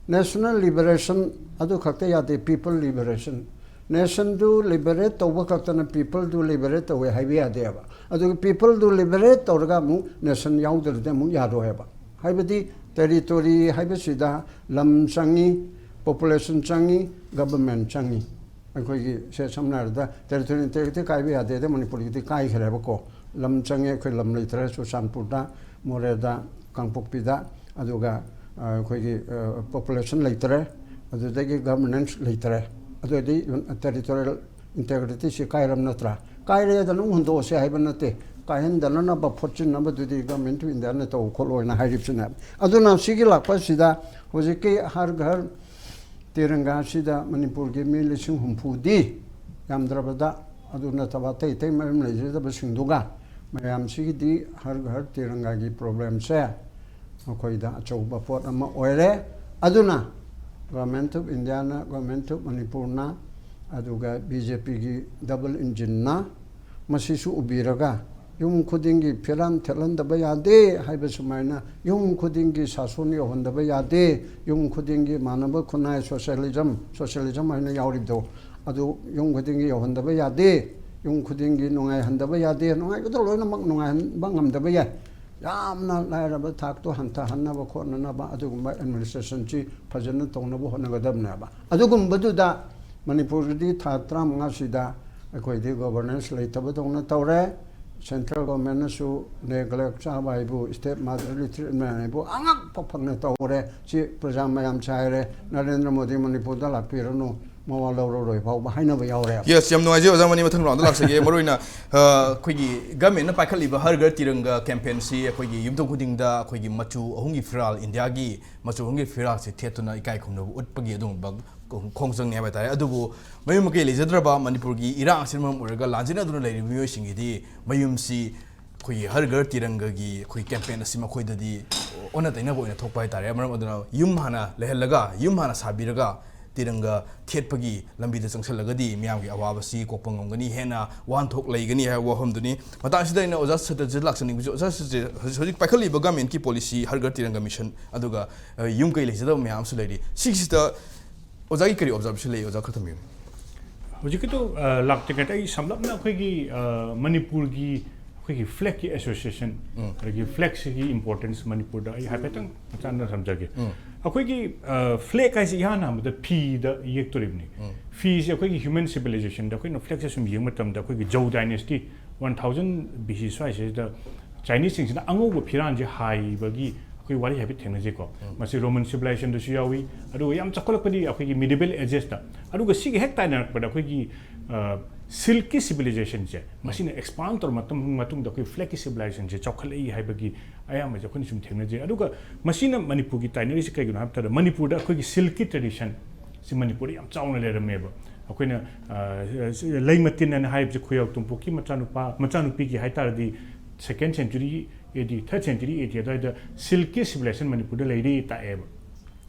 ꯅꯦꯁꯅꯦꯜ ꯂꯤꯕꯔꯦꯁꯟ ꯑꯗꯨ ꯈꯛꯇ ꯌꯥꯗꯦ, ꯄꯤꯄꯜ ꯂꯤꯕꯔꯦꯁꯟ꯫ ꯅꯦꯁꯟꯗꯨ ꯂꯤꯕꯔꯦꯠ ꯇꯧꯕ ꯈꯛꯇꯅ ꯄꯤꯄꯜꯗꯨ ꯂꯤꯕꯔꯦꯠ ꯇꯧꯋꯦ ꯍꯥꯏꯕ ꯌꯥꯗꯦꯕ꯫ ꯑꯗꯨꯒ ꯄꯤꯄꯜꯗꯨ ꯂꯤꯕꯔꯦꯠ ꯇꯧꯔꯒ ꯑꯃꯨꯛ ꯅꯦꯁꯟ ꯌꯥꯎꯗ꯭ꯔꯗꯤ ꯑꯃꯨꯛ ꯌꯥꯔꯣꯏꯕ꯫ ꯍꯥꯏꯕꯗꯤ ꯇꯦꯔꯤꯇꯣꯔꯤ ꯍꯥꯏꯕꯁꯤꯗ ꯂꯝ ꯆꯪꯉꯤ, ꯄꯣꯄꯨꯂꯦꯁꯟ ꯆꯪꯉꯤ, ꯒꯕꯔꯃꯦꯟ ꯆꯪꯉꯤ꯫ ꯑꯩꯈꯣꯏꯒꯤ ꯁꯦ ꯁꯝꯅ ꯍꯥꯏꯔꯕꯗ ꯇꯦꯔꯤꯇꯣꯔꯤ ꯏꯟꯇꯦꯒ꯭ꯔꯤꯇꯤ ꯀꯥꯏꯕ ꯌꯥꯗꯦ, ꯑꯗ ꯃꯅꯤꯄꯨꯔꯒꯤꯗꯤ ꯀꯥꯏꯈ꯭ꯔꯦꯕꯀꯣ꯫ ꯂꯝ ꯆꯪꯉꯦ, ꯑꯩꯈꯣꯏ ꯂꯝ ꯂꯩꯇ꯭ꯔꯦ ꯆꯨꯔꯆꯥꯟꯄꯨꯔꯗ, ꯃꯣꯔꯦꯗ, ꯀꯥꯡꯄꯣꯛꯄꯤꯗ, ꯑꯗꯨꯒ, ꯑ, ꯑꯩꯈꯣꯏꯒꯤ, ꯑ, ꯄꯣꯄꯨꯂꯦꯁꯟ ꯂꯩꯇ꯭ꯔꯦ, ꯑꯗꯨꯗꯒꯤ ꯒꯕꯔꯅꯦꯟꯁ ꯂꯩꯇ꯭ꯔꯦ, ꯑꯗꯨꯗꯤ ꯇꯦꯔꯤꯇꯣꯔꯤꯌꯦꯜ ꯏꯟꯇꯦꯒ꯭ꯔꯤꯇꯤꯁꯤ ꯀꯥꯏꯔꯝ ꯅꯠꯇ꯭ꯔꯥ? ꯀꯥꯏꯔꯦ ꯑꯗꯨꯝ ꯍꯨꯟꯗꯣꯛꯑꯁꯦ ꯍꯥꯏꯕ ꯅꯠꯇꯦ, ꯀꯥꯏꯍꯟꯗꯅꯅꯕ ꯐꯣꯠꯆꯤꯟꯅꯕꯗꯨꯗꯤ ꯒꯃꯦꯟ ꯑꯣꯐ ꯏꯟꯗꯤꯌꯥꯅ ꯇꯧ ꯈꯣꯠꯂꯣꯅ ꯍꯥꯏꯔꯤꯕꯁꯤꯅꯦ꯫ ꯑꯗꯨꯅ ꯁꯤꯒꯤ ꯂꯥꯛꯄꯁꯤꯗ ꯍꯧꯖꯤꯛꯀꯤ ꯍꯔ ꯘꯔ ꯇꯤꯔꯪꯒꯥꯁꯤꯗ ꯃꯅꯤꯄꯨꯔꯒꯤ ꯃꯤ ꯂꯤꯁꯤꯡ ꯍꯨꯝꯐꯨꯗꯤ ꯌꯥꯝꯗ꯭ꯔꯕꯗ, ꯑꯗꯨ ꯅꯠꯇꯕ ꯑꯇꯩ ꯑꯇꯩ ꯃꯌꯨꯝ ꯂꯩꯖꯗꯕꯁꯤꯡꯗꯨꯒ ꯃꯌꯥꯝꯁꯤꯒꯤꯗꯤ ꯍꯔ ꯘꯔ ꯇꯤꯔꯪꯒꯥꯒꯤ ꯄ꯭ꯔꯣꯕ꯭ꯂꯦꯝꯁꯦ ꯃꯈꯣꯏꯗ ꯑꯆꯧꯕ ꯄꯣꯠ ꯑꯃ ꯑꯣꯏꯔꯦ꯫ ꯑꯗꯨꯅ government of Indian, government of ꯃꯅꯤꯄꯨꯔꯅ, ꯑꯗꯨꯒ ꯕꯤ ꯖꯦ ꯄꯤꯒꯤ ꯗꯕꯜ ꯏꯟꯖꯤꯟꯅ ꯃꯁꯤꯁꯨ ꯎꯕꯤꯔꯒ ꯌꯨꯝ ꯈꯨꯗꯤꯡꯒꯤ ꯐꯤꯔꯥꯟ ꯊꯦꯠꯍꯟꯗꯕ ꯌꯥꯗꯦ ꯍꯥꯏꯕ ꯁꯨꯃꯥꯏꯅ, ꯌꯨꯝ ꯈꯨꯗꯤꯡꯒꯤ ꯁꯥꯁꯣꯟ ꯌꯧꯍꯟꯗꯕ ꯌꯥꯗꯦ, ꯌꯨꯝ ꯈꯨꯗꯤꯡꯒꯤ ꯃꯥꯟꯅꯕ ꯈꯨꯟꯅꯥꯏ, ꯁꯣꯁꯤꯌꯦꯂꯤꯖꯝ, ꯁꯣꯁꯤꯌꯦꯂꯤꯖꯝ ꯍꯥꯏꯅ ꯌꯥꯎꯔꯤꯕꯗꯣ, ꯑꯗꯨ ꯌꯨꯝ ꯈꯨꯗꯤꯡꯒꯤ ꯌꯧꯍꯟꯗꯕ ꯌꯥꯗꯦ, ꯌꯨꯝ ꯈꯨꯗꯤꯡꯒꯤ ꯅꯨꯡꯉꯥꯏꯍꯟꯗꯕ ꯌꯥꯗꯦ꯫ ꯅꯨꯡꯉꯥꯏꯕꯗꯣ ꯂꯣꯏꯅꯃꯛ ꯅꯨꯡꯉꯥꯏꯍꯟꯕ ꯉꯝꯗꯕ ꯌꯥꯏ꯫ ꯌꯥꯝꯅ ꯂꯥꯏꯔꯕ ꯊꯥꯛꯇꯣ ꯍꯟꯊꯍꯟꯅꯕ ꯈꯣꯠꯅꯅꯕ ꯑꯗꯨꯒꯨꯝꯕ ꯑꯦꯗꯃꯤꯅꯤꯁꯇ꯭ꯔꯦꯁꯟꯁꯤ ꯐꯖꯅ ꯇꯧꯅꯕ ꯍꯣꯠꯅꯒꯗꯕꯅꯦꯕ꯫ ꯑꯗꯨꯒꯨꯝꯕꯗꯨꯗ ꯃꯅꯤꯄꯨꯔꯒꯤꯗꯤ ꯊꯥ ꯇꯔꯥꯃꯉꯥꯁꯤꯗ ꯑꯩꯈꯣꯏꯗꯤ ꯒꯣꯕꯔꯅꯦꯟꯁ ꯂꯩꯇꯕꯗꯧꯅ ꯇꯧꯔꯦ꯫ ꯁꯦꯟꯇ꯭ꯔꯦꯜ ꯒꯣꯔꯃꯦꯟꯅꯁꯨ ꯅꯦꯒ꯭ꯂꯦꯛ ꯆꯥꯕ ꯍꯥꯏꯕꯨ, ꯏꯁꯇꯦꯠ ꯃꯥꯗꯔꯂꯤ ꯇ꯭ꯔꯤꯠꯃꯦꯟ ꯍꯥꯏꯕꯨ ꯑꯉꯛꯄ ꯐꯪꯅ ꯇꯧꯔꯦ꯫ ꯁꯤ ꯄ꯭ꯔꯖꯥ ꯃꯌꯥꯝ ꯆꯥꯏꯔꯦ, ꯅꯔꯦꯟꯗ꯭ꯔ ꯃꯣꯗꯤ ꯃꯅꯤꯄꯨꯔꯗ ꯂꯥꯛꯄꯤꯔꯅꯨ, ꯃꯋꯥ ꯂꯧꯔꯔꯣꯏ ꯐꯥꯎꯕ ꯍꯥꯏꯅꯕ ꯌꯥꯎꯔꯦ꯫ Yes, ꯌꯥꯝ ꯅꯨꯡꯉꯥꯏꯖꯩ ꯑꯣꯖꯥ, ꯃꯅꯤ ꯃꯊꯪ ꯔꯥꯎꯟꯗ ꯂꯥꯛꯆꯒꯦ꯫ ꯃꯔꯨꯑꯣꯏꯅ ꯑ, ꯑꯩꯈꯣꯏꯒꯤ ꯒꯃꯦꯟꯅ ꯄꯥꯏꯈꯠꯂꯤꯕ ꯍꯔ ꯘꯔ ꯇꯤꯔꯪꯒ ꯀꯦꯝꯄꯦꯟꯁꯤ ꯑꯩꯈꯣꯏꯒꯤ ꯌꯨꯝꯊꯣꯡ ꯈꯨꯗꯤꯡꯗ ꯑꯩꯈꯣꯏꯒꯤ ꯃꯆꯨ ꯑꯍꯨꯝꯒꯤ ꯐꯤꯔꯥꯜ, ꯏꯟꯗꯤꯌꯥꯒꯤ ꯃꯆꯨ ꯑꯍꯨꯝꯒꯤ ꯐꯤꯔꯥꯜꯁꯦ ꯊꯦꯠꯇꯨꯅ ꯏꯀꯥꯏ ꯈꯨꯝꯅꯕ ꯎꯠꯄꯒꯤ ꯑꯗꯨꯒꯨꯝꯕ ꯈꯣꯡꯖꯪꯅꯤ ꯍꯥꯏꯕ ꯇꯥꯔꯦ꯫ ꯑꯗꯨꯕꯨ ꯃꯌꯨꯝ ꯃꯀꯩ ꯂꯩꯖꯗ꯭ꯔꯕ ꯃꯅꯤꯄꯨꯔꯒꯤ ꯏꯔꯥꯡ ꯑꯁꯤꯅ ꯃꯔꯝ ꯑꯣꯏꯔꯒ ꯂꯥꯟꯖꯦꯟꯅꯗꯨꯅ ꯂꯩꯔꯤꯕ ꯃꯤꯑꯣꯏꯁꯤꯡꯒꯤꯗꯤ ꯃꯌꯨꯝꯁꯤ ꯑꯩꯈꯣꯏꯒꯤ ꯍꯔ ꯘꯔ ꯇꯤꯔꯪꯒꯒꯤ ꯑꯩꯈꯣꯏ ꯀꯦꯝꯄꯦꯟ ꯑꯁꯤ ꯃꯈꯣꯏꯗꯗꯤ ꯑꯣꯟꯅ ꯇꯩꯅꯕ ꯑꯣꯏꯅ ꯊꯣꯛꯄ ꯍꯥꯏꯇꯥꯔꯦ꯫ ꯃꯔꯝ ꯑꯗꯨꯅ ꯌꯨꯝ ꯍꯥꯟꯅ ꯂꯩꯍꯜꯂꯒ, ꯌꯨꯝ ꯍꯥꯟꯅ ꯁꯥꯕꯤꯔꯒ ꯇꯤꯔꯪꯒ ꯊꯦꯠꯄꯒꯤ ꯂꯝꯕꯤꯗ ꯆꯪꯁꯤꯜꯂꯒꯗꯤ ꯃꯤꯌꯥꯝꯒꯤ ꯑꯋꯥꯕꯁꯤ ꯀꯣꯛꯄ ꯉꯝꯒꯅꯤ, ꯍꯦꯟꯅ ꯋꯥꯍꯟꯊꯣꯛ ꯂꯩꯒꯅꯤ ꯍꯥꯏꯕ ꯋꯥꯐꯝꯗꯨꯅꯤ꯫ ꯃꯇꯥꯡꯁꯤꯗ ꯑꯩꯅ ꯑꯣꯖꯥ ꯁꯇ꯭ꯌꯖꯤꯠ ꯂꯥꯛꯆꯅꯤꯡꯕꯁꯤ, ꯑꯣꯖꯥ ꯁꯇ꯭ꯌꯖꯤꯠ, ꯍꯧꯖꯤꯛ, ꯍꯧꯖꯤꯛ ꯄꯥꯏꯈꯠꯂꯤꯕ ꯒꯃꯦꯟꯒꯤ ꯄꯣꯂꯤꯁꯤ ꯍꯔ ꯘꯔ ꯇꯤꯔꯪꯒ ꯃꯤꯁꯟ, ꯑꯗꯨꯒ, ꯑ, ꯌꯨꯝ ꯀꯩ ꯂꯩꯖꯗꯕ ꯃꯌꯥꯝ ꯑꯃꯁꯨ ꯂꯩꯔꯤ꯫ ꯁꯤꯒꯤꯁꯤꯗ ꯑꯣꯖꯥꯒꯤ ꯀꯔꯤ ꯑꯣꯕꯖꯥꯔꯕꯦꯁꯟ ꯂꯩ? ꯑꯣꯖꯥ ꯈꯔ ꯊꯝꯕꯤꯌꯨꯅꯦ꯫ ꯍꯧꯖꯤꯛꯀꯤꯗꯣ, ꯑ, ꯂꯥꯛꯇ꯭ꯔꯤꯉꯩꯗ ꯑꯩ ꯁꯝꯂꯞꯅ ꯑꯩꯈꯣꯏꯒꯤ, ꯑ, ꯃꯅꯤꯄꯨꯔꯒꯤ ꯑꯩꯈꯣꯏꯒꯤ ꯐ꯭ꯂꯦꯒꯀꯤ ꯑꯦꯁꯣꯁꯤꯌꯦꯁꯟ, ꯎꯝ꯫ ꯑꯗꯒꯤ ꯐ꯭ꯂꯦꯒꯁꯤꯒꯤ ꯏꯝꯄꯣꯔꯇꯦꯟꯁ ꯃꯅꯤꯄꯨꯔꯗ ꯑꯩ ꯍꯥꯏꯐꯦꯠꯇꯪ ꯃꯆꯥ ꯑꯃ ꯊꯝꯖꯒꯦ꯫ ꯎꯝ꯫ ꯑꯩꯈꯣꯏꯒꯤ, ꯑ, ꯐ꯭ꯂꯦꯒ ꯍꯥꯏꯁꯦ ꯏꯍꯥꯟ ꯍꯥꯟꯕꯗ ꯐꯤꯗ ꯌꯦꯛꯇꯣꯔꯤꯕꯅꯤ꯫ ꯎꯝ꯫ ꯐꯤꯁꯦ ꯑꯩꯈꯣꯏꯒꯤ ꯍ꯭ꯌꯨꯃꯦꯟ ꯁꯤꯚꯤꯂꯥꯏꯖꯦꯁꯟꯗ ꯑꯩꯈꯣꯏꯅ ꯐ꯭ꯂꯦꯒꯁꯦ ꯁꯨꯝ ꯌꯦꯡꯕ ꯃꯇꯝꯗ ꯑꯩꯈꯣꯏꯒꯤ Zhou dynasty, one thousand B C ꯁ꯭ꯋꯥꯏꯁꯤꯗ ꯆꯥꯏꯅꯤꯁꯁꯤꯡꯁꯤꯅ ꯑꯉꯧꯕ ꯐꯤꯔꯥꯟꯁꯦ ꯍꯥꯏꯕꯒꯤ ꯑꯩꯈꯣꯏ ꯋꯥꯔꯤ ꯍꯥꯏꯐꯦꯠ ꯊꯦꯡꯅꯖꯩꯀꯣ꯫ ꯎꯝ꯫ ꯃꯁꯤ ꯔꯣꯃꯟ ꯁꯤꯚꯤꯂꯥꯏꯖꯦꯁꯟꯗꯁꯨ ꯌꯥꯎꯏ, ꯑꯗꯨꯒ ꯌꯥꯝ ꯆꯥꯎꯈꯠꯂꯛꯄꯗꯤ ꯑꯩꯈꯣꯏꯒꯤ ꯃꯤꯗꯤꯕꯦꯜ ꯑꯦꯖꯦꯁꯇ꯫ ꯑꯗꯨꯒ ꯁꯤꯒ ꯍꯦꯛ ꯇꯥꯏꯅꯔꯛꯄꯗ ꯑꯩꯈꯣꯏꯒꯤ, ꯑ, ꯁꯤꯜꯛꯀꯤ ꯁꯤꯚꯤꯂꯥꯏꯖꯦꯁꯟꯁꯦ, ꯃꯁꯤꯅ ꯑꯦꯛꯁꯄꯥꯟ ꯇꯧꯔ ꯃꯇꯨꯡ, ꯃꯇꯨꯡꯗ ꯑꯩꯈꯣꯏ ꯐ꯭ꯂꯦꯒꯀꯤ ꯁꯤꯚꯤꯂꯥꯏꯖꯦꯁꯟꯁꯦ ꯆꯥꯎꯈꯠꯂꯛꯏ ꯍꯥꯏꯕꯒꯤ ꯑꯌꯥꯝꯕꯁꯦ ꯑꯩꯈꯣꯏꯅ ꯁꯨꯝ ꯊꯦꯡꯅꯖꯩ꯫ ꯑꯗꯨꯒ ꯃꯁꯤꯅ ꯃꯅꯤꯄꯨꯔꯒꯤ ꯇꯥꯏꯅꯔꯤꯁꯤ ꯀꯩꯒꯤꯅꯣ ꯍꯥꯏꯕ ꯃꯇꯝꯗ, ꯃꯅꯤꯄꯨꯔꯗ ꯑꯩꯈꯣꯏꯒꯤ ꯁꯤꯜꯛꯀꯤ ꯇ꯭ꯔꯦꯗꯤꯁꯟ ꯁꯤ ꯃꯅꯤꯄꯨꯔꯗ ꯌꯥꯝ ꯆꯥꯎꯅ ꯂꯩꯔꯝꯃꯦꯕ꯫ ꯑꯩꯈꯣꯏꯅ, ꯑ, ꯂꯩꯃ ꯇꯤꯟ ꯑꯅ ꯍꯥꯏꯔꯤꯕꯁꯦ ꯈꯨꯌꯥꯎ ꯇꯣꯝꯄꯣꯛꯀꯤ ꯃꯆꯥꯅꯨꯄꯥ, ꯃꯆꯥꯅꯨꯄꯤꯒꯤ ꯍꯥꯏ ꯇꯥꯔꯗꯤ, ꯁꯦꯀꯦꯟ ꯁꯦꯟꯆꯨꯔꯤ ꯑꯦ ꯗꯤ, ꯊꯥꯔꯠ ꯁꯦꯟꯆꯨꯔꯤ ꯑꯦ ꯗꯤ ꯑꯗꯨꯋꯥꯏꯗ ꯁꯤꯜꯛꯀꯤ ꯁꯤꯚꯤꯂꯥꯏꯖꯦꯁꯟ ꯃꯅꯤꯄꯨꯔꯗ ꯂꯩꯔꯤ ꯇꯥꯛꯑꯦꯕ꯫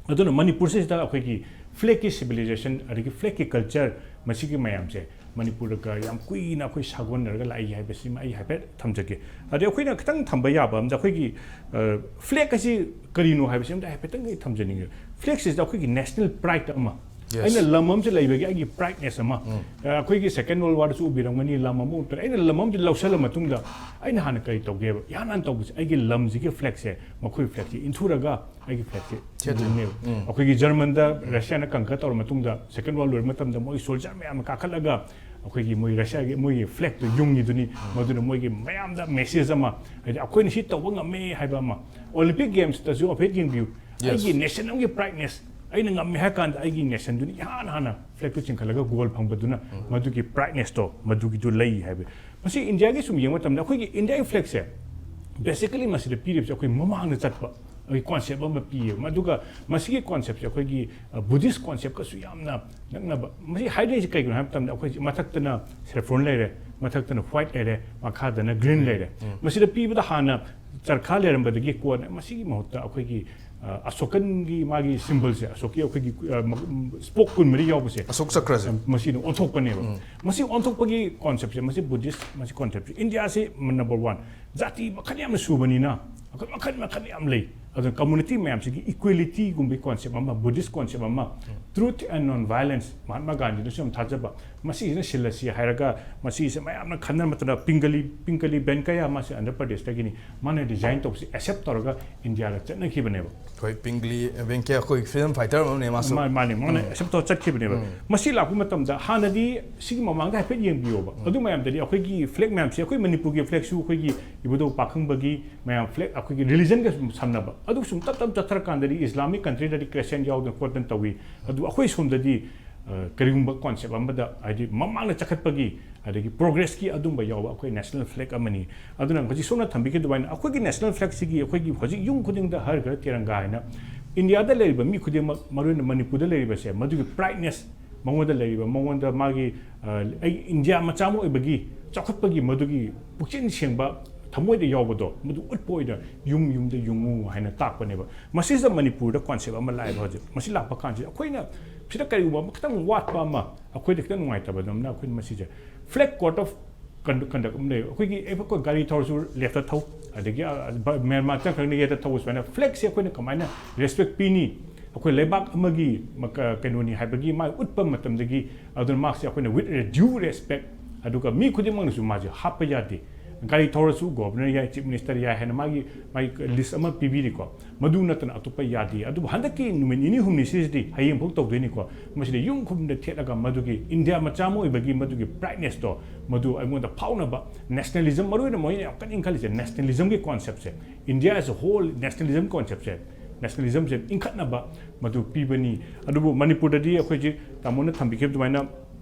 ꯑꯗꯨꯅ ꯃꯅꯤꯄꯨꯔꯁꯤꯗ ꯑꯩꯈꯣꯏꯒꯤ ꯐ꯭ꯂꯦꯒꯀꯤ ꯁꯤꯚꯤꯂꯥꯏꯖꯦꯁꯟ, ꯑꯗꯒꯤ ꯐ꯭ꯂꯦꯒꯀꯤ ꯀꯜꯆꯔ, ꯃꯁꯤꯒꯤ ꯃꯌꯥꯝꯁꯦ ꯃꯅꯤꯄꯨꯔꯒ ꯌꯥꯝ ꯀꯨꯏꯅ ꯑꯩꯈꯣꯏ ꯁꯥꯒꯣꯟꯅꯔꯒ ꯂꯥꯛꯏ ꯍꯥꯏꯕꯁꯤꯃ ꯑꯩ ꯍꯥꯏꯐꯦꯠ ꯊꯝꯖꯒꯦ꯫ ꯑꯗꯩ ꯑꯩꯈꯣꯏꯅ ꯈꯤꯇꯪ ꯊꯝꯕ ꯌꯥꯕ ꯑꯃꯗ, ꯑꯩꯈꯣꯏꯒꯤ, ꯑ, ꯐ꯭ꯂꯦꯒ ꯑꯁꯤ ꯀꯔꯤꯅꯣ ꯍꯥꯏꯕꯁꯤ ꯑꯝꯇ ꯍꯥꯏꯐꯦꯠꯇꯪ ꯑꯩ ꯊꯝꯖꯅꯤꯡꯉꯦ꯫ ꯐ꯭ꯂꯦꯒꯁꯤꯗ ꯑꯩꯈꯣꯏꯒꯤ ꯅꯦꯁꯅꯦꯜ ꯄ꯭ꯔꯥꯏꯗ ꯑꯃ, ꯑꯩꯅ ꯂꯝ ꯑꯃꯁꯨ ꯂꯩꯕꯒꯤ ꯑꯩꯒꯤ prideness ꯑꯃ, ꯑ, ꯑꯩꯈꯣꯏꯒꯤ Second World War ꯗꯁꯨ ꯎꯕꯤꯔꯝꯒꯅꯤ, ꯂꯝ ꯑꯃ ꯎꯠꯇꯅ ꯑꯩꯅ ꯂꯝ ꯑꯃꯁꯨ ꯂꯧꯁꯜꯂ ꯃꯇꯨꯡꯗ ꯑꯩꯅ ꯍꯥꯟꯅ ꯀꯔꯤ ꯇꯧꯒꯦꯕ? ꯏꯍꯥꯟ ꯍꯥꯟꯅ ꯇꯧꯕꯁꯦ ꯑꯩꯒꯤ ꯂꯝꯁꯤꯒꯤ flag ꯁꯦ, ꯃꯈꯣꯏ flag ꯁꯦ ꯏꯟꯊꯨꯔꯒ ꯑꯩꯒꯤ flag ꯁꯦ ꯊꯦꯠꯇꯣꯏꯅꯦꯕ꯫ ꯑꯩꯈꯣꯏꯒꯤ German ꯗ Russia ꯅ conquer ꯇꯧꯔ ꯃꯇꯨꯡꯗ, Second World ꯂꯣꯏꯔ ꯃꯇꯝꯗ ꯃꯣꯏ soldier ꯃꯌꯥꯝꯅ ꯀꯥꯈꯠꯂꯒ ꯑꯩꯈꯣꯏꯒꯤ ꯃꯣꯏ Russia ꯒꯤ ꯃꯣꯏꯒꯤ flag ꯇꯣ ꯌꯨꯡꯉꯤꯗꯨꯅꯤ꯫ ꯃꯗꯨꯅ ꯃꯣꯏꯒꯤ ꯃꯌꯥꯝꯗ message ꯑꯃ, ꯍꯥꯏꯗꯤ ꯑꯩꯈꯣꯏꯅ ꯁꯤ ꯇꯧꯕ ꯉꯝꯃꯦ ꯍꯥꯏꯕ ꯑꯃ꯫ Olympic Games ꯇꯁꯨ ꯍꯥꯏꯐꯦꯠ ꯌꯦꯡꯕꯤꯌꯨ꯫ ꯑꯩꯒꯤ nation ꯑꯃꯒꯤ prideness, ꯑꯩꯅ ꯉꯝꯃꯦ ꯍꯥꯏ ꯀꯥꯟꯗ ꯑꯩꯒꯤ nation ꯗꯨꯅ ꯏꯍꯥꯟ ꯍꯥꯟꯅ flag ꯇꯨ ꯆꯤꯡꯈꯠꯂꯒ gold ꯐꯪꯕꯗꯨꯅ ꯃꯗꯨꯒꯤ prideness ꯇꯣ ꯃꯗꯨꯒꯤꯗꯨ ꯂꯩ ꯍꯥꯏꯕ꯫ ꯃꯁꯤ India ꯒꯤ ꯁꯨꯝ ꯌꯦꯡꯕ ꯃꯇꯝꯗ ꯑꯩꯈꯣꯏꯒꯤ India ꯒꯤ flag ꯁꯦ basically ꯃꯁꯤꯗ ꯄꯤꯔꯤꯕꯁꯦ ꯑꯩꯈꯣꯏ ꯃꯃꯥꯡꯗ ꯆꯠꯄ ꯑꯩꯈꯣꯏ concept ꯑꯃ ꯄꯤꯌꯦꯕ꯫ ꯑꯗꯨꯒ ꯃꯁꯤꯒꯤ concept ꯁꯦ ꯑꯩꯈꯣꯏꯒꯤ, ꯑ, Buddhist concept ꯀꯁꯨ ꯌꯥꯝꯅ ꯅꯛꯅꯕ꯫ ꯃꯁꯤ ꯍꯥꯏꯅꯔꯤꯁꯦ ꯀꯩꯒꯤꯅꯣ ꯍꯥꯏꯕ ꯃꯇꯝꯗ ꯑꯩꯈꯣꯏ ꯃꯊꯛꯇꯅ saffron ꯂꯩꯔꯦ, ꯃꯊꯛꯇꯅ white ꯂꯩꯔꯦ, ꯃꯈꯥꯗꯅ green ꯂꯩꯔꯦ꯫ ꯃꯁꯤꯗ ꯄꯤꯕꯗ ꯍꯥꯟꯅ ꯆꯔꯈꯥ ꯂꯩꯔꯝꯕꯗꯒꯤ ꯀꯣꯟꯅ ꯃꯁꯤꯒꯤ ꯃꯍꯨꯠꯇ ꯑꯩꯈꯣꯏꯒꯤ, ꯑ, ꯑꯁꯣꯀꯟꯒꯤ ꯃꯥꯒꯤ symbol ꯁꯦ, ꯑꯁꯣꯛꯀꯤ ꯑꯩꯈꯣꯏꯒꯤ, ꯑ, ꯃ-, spoke ꯀꯨꯟꯃꯔꯤ ꯌꯥꯎꯕꯁꯦ, ꯑꯁꯣꯛ ꯆꯀ꯭ꯔꯁꯦ꯫ ꯃꯁꯤꯅ ꯑꯣꯟꯊꯣꯛꯄꯅꯦꯕ꯫ ꯃꯁꯤ ꯑꯣꯟꯊꯣꯛꯄꯒꯤ concept ꯁꯦ, ꯃꯁꯤ Buddhist, ꯃꯁꯤ concept ꯁꯦ꯫ India ꯁꯤ number one, ꯖꯥꯇꯤ ꯃꯈꯜ ꯌꯥꯝꯅ ꯁꯨꯕꯅꯤꯅ ꯑꯩꯈꯣꯏ ꯃꯈꯜ ꯃꯈꯜ ꯌꯥꯝ ꯂꯩ꯫ ꯑꯗꯨꯅ community ꯃꯌꯥꯝꯁꯤꯒꯤ equality ꯒꯨꯝꯕꯒꯤ concept ꯑꯃ, Buddhist concept ꯑꯃ, truth and non violence, ꯃꯍꯥꯇꯃꯥ ꯒꯥꯟꯙꯤꯅꯁꯨ ꯌꯥꯝ ꯊꯥꯖꯕ, ꯃꯁꯤꯁꯤꯅ ꯁꯤꯜꯂꯁꯤ ꯍꯥꯏꯔꯒ ꯃꯁꯤꯁꯦ ꯃꯌꯥꯝꯅ ꯈꯟꯅꯔ ꯃꯇꯝꯗ ꯄꯤꯡꯒꯂꯤ, ꯄꯤꯡꯒꯂꯤ ꯚꯦꯡꯀꯌꯥ, ꯃꯥꯁꯦ ꯑꯟꯙ꯭ꯔ ꯄ꯭ꯔꯗꯦꯁꯇꯒꯤꯅꯤ, ꯃꯥꯅ design ꯇꯧꯕꯁꯤ accept ꯇꯧꯔꯒ India ꯗ ꯆꯠꯅꯈꯤꯕꯅꯦꯕ꯫ ꯑꯩꯈꯣꯏ ꯄꯤꯡꯒꯂꯤ ꯚꯦꯡꯀꯌꯥ ꯑꯩꯈꯣꯏ freedom fighter ꯑꯃꯅꯦ ꯃꯥꯁꯨ꯫ ꯃꯥ-, ꯃꯥꯅꯦ, ꯃꯥꯅ accept ꯇꯧꯔ ꯆꯠꯈꯤꯕꯅꯦꯕ꯫ ꯃꯁꯤ ꯂꯥꯛꯄ ꯃꯇꯝꯗ ꯍꯥꯟꯅꯗꯤ ꯁꯤꯒꯤ ꯃꯃꯥꯡꯗ ꯍꯥꯏꯐꯦꯠ ꯌꯦꯡꯕꯤꯌꯣꯕ꯫ ꯑꯗꯨ ꯃꯌꯥꯝꯗꯗꯤ ꯑꯩꯈꯣꯏꯒꯤ flag ꯃꯌꯥꯝꯁꯦ, ꯑꯩꯈꯣꯏ ꯃꯅꯤꯄꯨꯔꯒꯤ flag ꯁꯨ ꯑꯩꯈꯣꯏꯒꯤ ꯏꯕꯨꯙꯧ ꯄꯥꯈꯪꯕꯒꯤ ꯃꯌꯥꯝ flag ꯑꯩꯈꯣꯏꯒꯤ religion ꯒ ꯁꯨꯝ ꯁꯝꯅꯕ꯫ ꯑꯗꯨ ꯁꯨꯝ ꯇꯞ ꯇꯞ ꯆꯠꯊꯔꯀꯥꯟꯗꯗꯤ Islamic country ꯗꯗꯤ crescent ꯌꯥꯎꯗꯅ ꯈꯣꯠꯇꯅ ꯇꯧꯏ꯫ ꯑꯗꯨ ꯑꯩꯈꯣꯏ ꯁꯣꯝꯗꯗꯤ, ꯑ, ꯀꯔꯤꯒꯨꯝꯕ concept ꯑꯃꯗ, ꯍꯥꯏꯗꯤ ꯃꯃꯥꯡꯗ ꯆꯈꯠꯄꯒꯤ, ꯑꯗꯒꯤ progress ꯀꯤ ꯑꯗꯨꯝꯕ ꯌꯥꯎꯕ ꯑꯩꯈꯣꯏ national flag ꯑꯃꯅꯤ꯫ ꯑꯗꯨꯅ ꯍꯧꯖꯤꯛ ꯁꯣꯝꯅ ꯊꯝꯕꯤꯈꯤꯕ ꯑꯗꯨꯃꯥꯏꯅ ꯑꯩꯈꯣꯏꯒꯤ national flag ꯁꯤꯒꯤ ꯑꯩꯈꯣꯏꯒꯤ ꯍꯧꯖꯤꯛ ꯌꯨꯝ ꯈꯨꯗꯤꯡꯗ ꯍꯔ ꯘꯔ ꯇꯤꯔꯪꯒꯥ ꯍꯥꯏꯅ India ꯗ ꯂꯩꯔꯤꯕ ꯃꯤ ꯈꯨꯗꯤꯡꯃꯛ, ꯃꯔꯨꯑꯣꯏꯅ ꯃꯅꯤꯄꯨꯔꯗ ꯂꯩꯔꯤꯕꯁꯦ, ꯃꯗꯨꯒꯤ prideness, ꯃꯉꯣꯟꯗ ꯂꯩꯔꯤꯕ, ꯃꯉꯣꯟꯗ ꯃꯥꯒꯤ, ꯑ, ꯑꯩ ꯏꯟꯗꯤꯌꯥ ꯃꯆꯥ ꯑꯃ ꯑꯣꯏꯕꯒꯤ ꯆꯥꯎꯈꯠꯄꯒꯤ ꯃꯗꯨꯒꯤ ꯄꯨꯛꯆꯦꯜ ꯁꯦꯡꯕ ꯊꯃꯣꯏꯗ ꯌꯥꯎꯕꯗꯣ, ꯃꯗꯨ ꯎꯠꯄ ꯑꯣꯏꯅ ꯌꯨꯝ ꯌꯨꯝꯗ ꯌꯨꯡꯉꯨ ꯍꯥꯏꯅ ꯇꯥꯛꯄꯅꯦꯕ꯫ ꯃꯁꯤꯁꯤꯗ ꯃꯅꯤꯄꯨꯔꯗ concept ꯑꯃ ꯂꯥꯛꯑꯦꯕ ꯍꯧꯖꯤꯛ꯫ ꯃꯁꯤ ꯂꯥꯛꯄ ꯀꯥꯟꯁꯤꯗ ꯑꯩꯈꯣꯏꯅ ꯁꯤꯗ ꯀꯔꯤꯒꯨꯝꯕ ꯑꯃ ꯈꯤꯇꯪ ꯋꯥꯠꯄ ꯑꯃ, ꯑꯩꯈꯣꯏꯗ ꯈꯤꯇꯪ ꯅꯨꯡꯉꯥꯏꯇꯕ ꯑꯃꯅ ꯑꯩꯈꯣꯏꯅ ꯃꯁꯤꯁꯦ flag code of conduct, conduct ꯑꯃ ꯂꯩ꯫ ꯑꯩꯈꯣꯏꯒꯤ ꯑꯩꯈꯣꯏ ꯒꯥꯔꯤ ꯊꯧꯔꯁꯨ left ꯇ ꯊꯧ, ꯑꯗꯒꯤ, ꯑ, ꯕ-, ꯃ꯭ꯌꯥꯟꯃꯥꯔ ꯆꯪꯈ꯭ꯔꯒꯅ right ꯇ ꯊꯧ, ꯁꯨꯃꯥꯏꯅ flag ꯁꯦ ꯑꯩꯈꯣꯏꯅ ꯀꯃꯥꯏꯅ respect ꯄꯤꯅꯤ? ꯑꯩꯈꯣꯏ ꯂꯩꯕꯥꯛ ꯑꯃꯒꯤ ꯃ-, ꯀ-, ꯀꯩꯅꯣꯅꯤ ꯍꯥꯏꯕꯒꯤ ꯃꯥ ꯎꯠꯄ ꯃꯇꯝꯗꯒꯤ, ꯑꯗꯨꯅ ꯃꯥꯁꯦ ꯑꯩꯈꯣꯏꯅ with due respect, ꯑꯗꯨꯒ ꯃꯤ ꯈꯨꯗꯤꯡꯃꯛꯅꯁꯨ ꯃꯥꯁꯦ ꯍꯥꯞꯄ ꯌꯥꯗꯦ꯫ ꯒꯥꯔꯤ ꯊꯧꯔꯁꯨ governor ꯌꯥꯏ, chief minister ꯌꯥꯏ ꯍꯥꯏꯅ ꯃꯥꯒꯤ, ꯃꯥꯒꯤ list ꯑꯃ ꯄꯤꯕꯤꯔꯤꯀꯣ꯫ ꯃꯗꯨ ꯅꯠꯇꯅ ꯑꯇꯣꯞꯄ ꯌꯥꯗꯦ꯫ ꯑꯗꯨꯕꯨ ꯍꯟꯗꯛꯀꯤ ꯅꯨꯃꯤꯠ ꯅꯤꯅꯤ ꯍꯨꯝꯅꯤ ꯁꯤꯁꯤꯗꯤ ꯍꯌꯦꯡꯐꯥꯎ ꯇꯧꯗꯣꯏꯅꯤꯀꯣ꯫ ꯃꯁꯤꯗ ꯌꯨꯝ ꯈꯨꯗꯤꯡꯗ ꯊꯦꯠꯂꯒ ꯃꯗꯨꯒꯤ ꯏꯟꯗꯤꯌꯥ ꯃꯆꯥ ꯑꯃ ꯑꯣꯏꯕꯒꯤ ꯃꯗꯨꯒꯤ pridenessꯇꯣ ꯃꯗꯨ ꯑꯩꯉꯣꯟꯗ ꯐꯥꯎꯅꯕ, nationalism, ꯃꯔꯨꯑꯣꯏꯅ ꯃꯣꯏꯅ ꯌꯥꯝ ꯀꯟꯅ ꯏꯟꯈꯠꯂꯤꯁꯦ nationalismꯒꯤ conceptꯁꯦ, India as a whole nationalism conceptꯁꯦ, nationalismꯁꯦ ꯏꯟꯈꯠꯅꯕ ꯃꯗꯨ ꯄꯤꯕꯅꯤ꯫ ꯑꯗꯨꯕꯨ ꯃꯅꯤꯄꯨꯔꯗꯗꯤ ꯑꯩꯈꯣꯏꯁꯤ ꯇꯥꯃꯣꯅ ꯊꯝꯕꯤꯈꯤꯕ ꯑꯗꯨꯃꯥꯏꯅ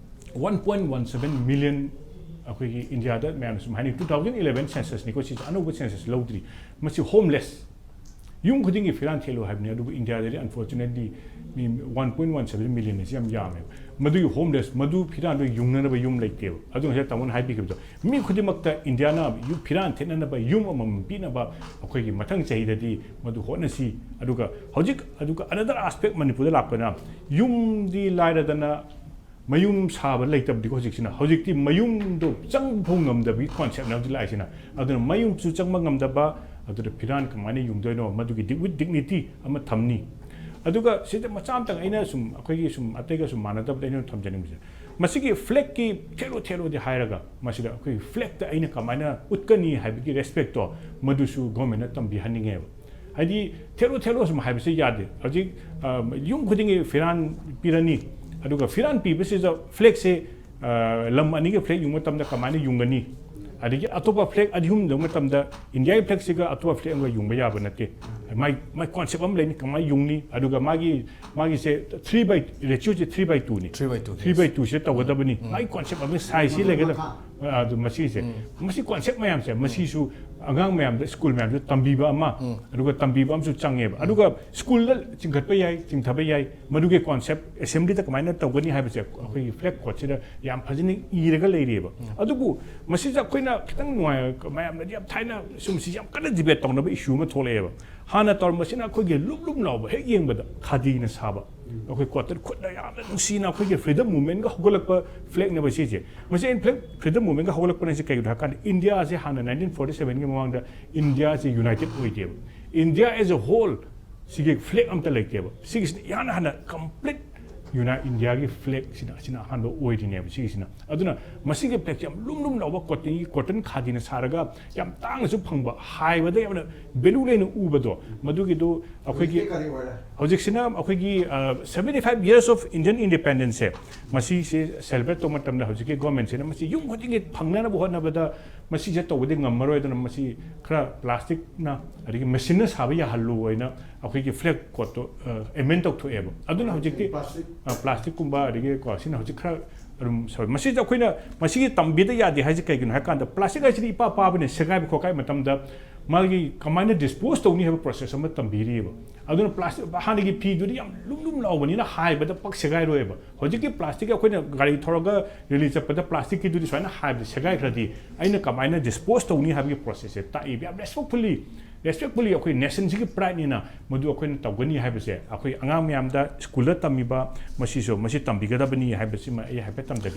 one point one seven million ꯑꯩꯈꯣꯏꯒꯤ ꯏꯟꯗꯤꯌꯥꯗ ꯃꯌꯥꯝꯅ ꯁꯨꯝ ꯍꯥꯏꯅꯩ, two thousand eleven censusꯅꯤꯀꯣ ꯁꯤꯁꯦ, ꯑꯅꯧꯕ census ꯂꯧꯗ꯭ꯔꯤ꯫ ꯃꯁꯤ homeless, ꯌꯨꯝ ꯈꯨꯗꯤꯡꯒꯤ ꯐꯤꯔꯥꯟ ꯊꯦꯠꯂꯨ ꯍꯥꯏꯕꯅꯤ, ꯑꯗꯨꯕꯨ ꯏꯟꯗꯤꯌꯥꯗꯗꯤ unfortunately ꯃꯤ one point one seven million ꯑꯁꯤ ꯌꯥꯝ ꯌꯥꯝꯃꯦꯕ꯫ ꯃꯗꯨꯒꯤ homeless, ꯃꯗꯨ ꯐꯤꯔꯥꯟꯗꯣ ꯌꯨꯡꯅꯅꯕ ꯌꯨꯝ ꯂꯩꯇꯦꯕ꯫ ꯑꯗꯨ ꯉꯁꯥꯏ ꯇꯥꯃꯣꯅ ꯍꯥꯏꯕꯤꯈꯤꯕꯗꯣ, ꯃꯤ ꯈꯨꯗꯤꯡꯃꯛꯇ ꯏꯟꯗꯤꯌꯥꯅ ꯌꯨꯝ ꯐꯤꯔꯥꯟ ꯊꯦꯠꯅꯅꯕ ꯌꯨꯝ ꯑꯃꯃꯝ ꯄꯤꯅꯕ ꯑꯩꯈꯣꯏꯒꯤ ꯃꯊꯪ ꯆꯍꯤꯗꯗꯤ ꯃꯗꯨ ꯍꯣꯠꯅꯁꯤ꯫ ꯑꯗꯨꯒ ꯍꯧꯖꯤꯛ, ꯑꯗꯨꯒ another aspect ꯃꯅꯤꯄꯨꯔꯗ ꯂꯥꯛꯄꯅ, ꯌꯨꯝꯗꯤ ꯂꯥꯏꯔꯗꯅ ꯃꯌꯨꯝ ꯁꯥꯕ ꯂꯩꯇꯕꯗꯤꯀꯣ ꯍꯧꯖꯤꯛꯁꯤꯅ, ꯍꯧꯖꯤꯛꯇꯤ ꯃꯌꯨꯝꯗꯣ ꯆꯪꯕ ꯐꯥꯎ ꯉꯝꯗꯕꯒꯤ conceptꯅꯦ ꯍꯧꯖꯤꯛ ꯂꯥꯛꯏꯁꯤꯅ꯫ ꯑꯗꯨꯅ ꯃꯌꯨꯝꯁꯨ ꯆꯪꯕ ꯉꯝꯗꯕ, ꯑꯗꯨꯗ ꯐꯤꯔꯥꯟ ꯀꯃꯥꯏꯅ ꯌꯨꯡꯗꯣꯏꯅꯣ? ꯃꯗꯨꯒꯤ di-, with dignity ꯑꯃ ꯊꯝꯅꯤ꯫ ꯑꯗꯨꯒ ꯁꯤꯗ ꯃꯆꯥ ꯑꯝꯇꯪ ꯑꯩꯅ ꯁꯨꯝ, ꯑꯩꯈꯣꯏꯒꯤ ꯁꯨꯝ ꯑꯇꯩꯒ ꯁꯨꯝ ꯃꯥꯟꯅꯗꯕꯗ ꯑꯩꯅ ꯊꯝꯖꯅꯤꯡꯕꯁꯦ, ꯃꯁꯤꯒꯤ flagꯀꯤ ꯊꯦꯠꯂꯣ ꯊꯦꯠꯂꯣꯗꯤ ꯍꯥꯏꯔꯒ, ꯃꯁꯤꯗ ꯑꯩꯈꯣꯏꯒꯤ flagꯇ ꯑꯩꯅ ꯀꯃꯥꯏꯅ ꯎꯠꯀꯅꯤ ꯍꯥꯏꯕꯒꯤ respectꯇꯣ ꯃꯗꯨꯁꯨ governmentꯅ ꯇꯝꯕꯤꯍꯟꯅꯤꯡꯉꯦꯕ꯫ ꯍꯥꯏꯗꯤ ꯊꯦꯠꯂꯣ ꯊꯦꯠꯂꯣ ꯁꯨꯝ ꯍꯥꯏꯕꯁꯦ ꯌꯥꯗꯦ꯫ ꯍꯧꯖꯤꯛ, ꯑ, ꯌꯨꯝ ꯈꯨꯗꯤꯡꯒꯤ ꯐꯤꯔꯥꯟ ꯄꯤꯔꯅꯤ, ꯑꯗꯨꯒ ꯐꯤꯔꯥꯟ ꯄꯤꯕꯁꯤꯗ flagꯁꯦ, ꯑ, ꯂꯝ ꯑꯅꯤꯒꯤ flag ꯌꯨꯡꯕ ꯃꯇꯝꯗ ꯀꯃꯥꯏꯅ ꯌꯨꯡꯒꯅꯤ? ꯑꯗꯒꯤ ꯑꯇꯣꯞꯄ flag ꯑꯅꯤ ꯑꯍꯨꯝ ꯌꯨꯡꯕ ꯃꯇꯝꯗ ꯏꯟꯗꯤꯌꯥꯒꯤ flagꯁꯤꯒ ꯑꯇꯣꯞꯄ flag ꯑꯃꯒ ꯌꯨꯡꯕ ꯌꯥꯕ ꯅꯠꯇꯦ꯫ ꯃꯥꯏ, ꯃꯥꯏ concept ꯑꯃ ꯂꯩꯅꯤ, ꯀꯃꯥꯏꯅ ꯌꯨꯡꯅꯤ? ꯑꯗꯨꯒ ꯃꯥꯒꯤ, ꯃꯥꯒꯤꯁꯦ three by, ratioꯁꯦ three by twoꯅꯤ꯫ Three by two, three by twoꯁꯦ ꯇꯧꯒꯗꯕꯅꯤ꯫ ꯃꯥꯒꯤ concept ꯑꯃ size ꯁꯤ ꯂꯩꯒꯗꯕ꯫ ꯑ, ꯑꯗꯨ ꯃꯁꯤꯁꯦ, ꯃꯁꯤ concept ꯃꯌꯥꯝꯁꯦ, ꯃꯁꯤꯁꯨ ꯑꯉꯥꯡ ꯃꯌꯥꯝꯗ, school ꯃꯌꯥꯝꯗ ꯇꯝꯕꯤꯕ ꯑꯃ, ꯑꯗꯨꯒ ꯇꯝꯕꯤꯕ ꯑꯃꯁꯨ ꯆꯪꯉꯦꯕ꯫ ꯑꯗꯨꯒ schoolꯗ ꯆꯤꯡꯈꯠꯄ ꯌꯥꯏ, ꯆꯤꯡꯊꯕ ꯌꯥꯏ, ꯃꯗꯨꯒꯤ concept assemblyꯗ ꯀꯃꯥꯏꯅ ꯇꯧꯒꯅꯤ ꯍꯥꯏꯕꯁꯦ ꯑꯩꯈꯣꯏꯒꯤ flag codeꯁꯤꯗ ꯌꯥꯝ ꯐꯖꯅ ꯏꯔꯒ ꯂꯩꯔꯤꯑꯕ꯫ ꯑꯗꯨꯕꯨ ꯃꯁꯤꯁꯦ ꯑꯩꯈꯣꯏꯅ ꯈꯤꯇꯪ ꯅꯨꯡꯉꯥꯏ-, ꯃꯌꯥꯝꯅꯗꯤ ꯌꯥꯝ ꯊꯥꯏꯅ ꯁꯨꯝ ꯁꯤ ꯌꯥꯝ ꯀꯟꯅ debate ꯇꯧꯅꯕ issue ꯑꯃ ꯊꯣꯛꯂꯛꯑꯦꯕ꯫ ꯍꯥꯟꯅ ꯇꯧꯔꯝꯕꯁꯤꯅ ꯑꯩꯈꯣꯏꯒꯤ ꯂꯨꯝ ꯂꯨꯝ ꯂꯥꯎꯕ, ꯍꯦꯛ ꯌꯦꯡꯕꯗ ꯈꯥꯗꯤꯅ ꯁꯥꯕ, ꯑꯩꯈꯣꯏ cotton, ꯈꯨꯠꯅ ꯌꯥꯝꯅ ꯅꯨꯡꯁꯤꯅ ꯑꯩꯈꯣꯏꯒꯤ freedom movementꯒ ꯍꯧꯒꯠꯂꯛꯄ flagꯅꯦꯕ ꯁꯤꯁꯦ꯫ ꯃꯁꯤ ꯑꯩꯅ flag, freedom movementꯒ ꯍꯧꯒꯠꯂꯛꯄꯅ ꯁꯤ ꯀꯩꯒꯤꯅꯣ ꯍꯥꯏ ꯀꯥꯟꯗ, ꯏꯟꯗꯤꯌꯥꯁꯦ ꯍꯥꯟꯅ nineteen forty sevenꯒꯤ ꯃꯃꯥꯡꯗ ꯏꯟꯗꯤꯌꯥꯁꯦ united ꯑꯣꯏꯗꯦꯕ꯫ India as a whole ꯁꯤꯒꯤ ꯐ꯭ꯂꯦꯛ ꯑꯝꯇ ꯂꯩꯇꯦꯕ꯫ ꯁꯤꯒꯤꯁꯤꯅ ꯏꯍꯥꯟ ꯍꯥꯟꯅ ꯀꯝꯄ꯭ꯂꯤꯠ ꯌꯨꯅꯥꯏ ꯏꯟꯗꯤꯌꯥꯒꯤ ꯐ꯭ꯂꯦꯛꯁꯤꯅ ꯑꯁꯤꯅ ꯑꯍꯥꯟꯕ ꯑꯣꯏꯔꯤꯅꯦꯕ꯫ ꯁꯤꯒꯤꯁꯤꯅ ꯑꯗꯨꯅ ꯃꯁꯤꯒꯤ ꯐ꯭ꯂꯦꯛꯁꯦ ꯌꯥꯝ ꯂꯨꯝ ꯂꯨꯝ ꯂꯥꯎꯕ ꯀꯣꯇꯟꯒꯤ, ꯀꯣꯇꯟ ꯈꯥꯗꯤꯅ ꯁꯥꯔꯒ ꯌꯥꯝ ꯇꯥꯡꯅꯁꯨ ꯐꯪꯕ, ꯍꯥꯏꯕꯗ ꯌꯥꯝꯅ ꯚꯦꯂꯨ ꯂꯩꯅ ꯎꯕꯗꯣ, ꯃꯗꯨꯒꯤꯗꯣ ꯑꯩꯈꯣꯏꯒꯤ ꯍꯧꯖꯤꯛꯇꯤ ꯀꯔꯤ ꯑꯣꯏꯔꯦ? ꯍꯧꯖꯤꯛꯁꯤꯅ ꯑꯩꯈꯣꯏꯒꯤ seventy five years of Indian independence ꯁꯦ, ꯃꯁꯤꯁꯦ ꯁꯦꯂꯦꯕ꯭ꯔꯦꯠ ꯇꯧꯕ ꯃꯇꯝꯗ ꯍꯧꯖꯤꯛꯀꯤ ꯒꯣꯔꯃꯦꯟꯁꯤꯅ ꯃꯁꯤ ꯌꯨꯝ ꯈꯨꯗꯤꯡꯒꯤ ꯐꯪꯅꯅꯕ ꯍꯣꯠꯅꯕꯗ ꯃꯁꯤꯁꯦ ꯇꯧꯕꯗꯤ ꯉꯝꯃꯔꯣꯏ, ꯑꯗꯨꯅ ꯃꯁꯤ ꯈꯔ ꯄ꯭ꯂꯥꯁꯇꯤꯛꯅ ꯑꯗꯒꯤ ꯃꯦꯆꯤꯟꯅ ꯁꯥꯕ ꯌꯥꯍꯜꯂꯨ ꯍꯥꯏꯅ ꯑꯩꯈꯣꯏꯒꯤ ꯐ꯭ꯂꯦꯛ ꯀꯣꯠꯇꯣ ꯑꯦꯃꯦꯟ ꯇꯧꯊꯣꯛꯑꯦꯕ꯫ ꯑꯗꯨꯅ ꯍꯧꯖꯤꯛꯇꯤ ꯄ꯭ꯂꯥꯁꯇꯤꯛ꯫ ꯑ, ꯄ꯭ꯂꯥꯁꯇꯤꯛꯀꯨꯝꯕ ꯑꯗꯒꯤ ꯀꯣ, ꯁꯤꯅ ꯍꯧꯖꯤꯛ ꯈꯔ ꯑꯗꯨꯝ ꯁꯧꯋꯦ꯫ ꯃꯁꯤꯗ ꯑꯩꯈꯣꯏꯅ ꯃꯁꯤꯒꯤ ꯇꯝꯕꯤꯗ ꯌꯥꯗꯦ ꯍꯥꯏꯁꯦ ꯀꯩꯒꯤꯅꯣ ꯍꯥꯏ ꯀꯥꯟꯗ, ꯄ꯭ꯂꯥꯁꯇꯤꯛ ꯍꯥꯏꯁꯤꯗꯤ ꯏꯄꯥ ꯄꯥꯕꯅꯦ, ꯁꯦꯒꯥꯏꯕ ꯈꯣꯠꯀꯥꯏꯕ ꯃꯇꯝꯗ ꯃꯥꯒꯤ ꯀꯃꯥꯏꯅ ꯗꯤꯁꯄꯣꯖ ꯇꯧꯅꯤ ꯍꯥꯏꯕ ꯄ꯭ꯔꯣꯁꯦꯁ ꯑꯃ ꯇꯝꯕꯤꯔꯤꯑꯕ꯫ ꯑꯗꯨꯅ ꯄ꯭ꯂꯥꯁꯇꯤꯛ, ꯍꯥꯟꯅꯒꯤ ꯐꯤꯗꯨꯗꯤ ꯌꯥꯝ ꯂꯨꯝ ꯂꯨꯝ ꯂꯥꯎꯕꯅꯤꯅ ꯍꯥꯏꯕꯗ ꯄꯛ ꯁꯦꯒꯥꯏꯔꯣꯏꯕ꯫ ꯍꯧꯖꯤꯛꯀꯤ ꯄ꯭ꯂꯥꯁꯇꯤꯛ ꯑꯩꯈꯣꯏꯅ ꯒꯥꯔꯤ ꯊꯧꯔꯒ ꯔꯦꯂꯤ ꯆꯠꯄꯗ ꯄ꯭ꯂꯥꯁꯇꯤꯛꯀꯤꯗꯨꯗꯤ ꯁꯨꯃꯥꯏꯅ ꯍꯥꯏꯕꯗ ꯁꯦꯒꯥꯏꯈ꯭ꯔꯗꯤ ꯑꯩꯅ ꯀꯃꯥꯏꯅ ꯗꯤꯁꯄꯣꯖ ꯇꯧꯅꯤ ꯍꯥꯏꯕꯒꯤ ꯄ꯭ꯔꯣꯁꯦꯁꯁꯦ ꯇꯥꯛꯏꯕ꯫ ꯌꯥꯝ ꯔꯦꯁꯄꯦꯛꯐꯨꯜꯂꯤ, ꯔꯦꯁꯄꯦꯛꯐꯨꯜꯂꯤ ꯑꯩꯈꯣꯏ ꯅꯦꯁꯟꯁꯤꯒꯤ ꯄ꯭ꯔꯥꯏꯗꯅꯤꯅ ꯃꯗꯨ ꯑꯩꯈꯣꯏꯅ ꯇꯧꯒꯅꯤ ꯍꯥꯏꯕꯁꯦ ꯑꯩꯈꯣꯏ ꯑꯉꯥꯡ ꯃꯌꯥꯝꯗ, ꯁ꯭ꯀꯨꯜꯗ ꯇꯝꯃꯤꯕ ꯃꯁꯤꯁꯨ, ꯃꯁꯤ ꯇꯝꯕꯤꯒꯗꯕꯅꯤ ꯍꯥꯏꯕꯁꯤꯃ ꯑꯩ ꯍꯥꯏꯐꯦꯠ ꯇꯝꯖꯒꯦ꯫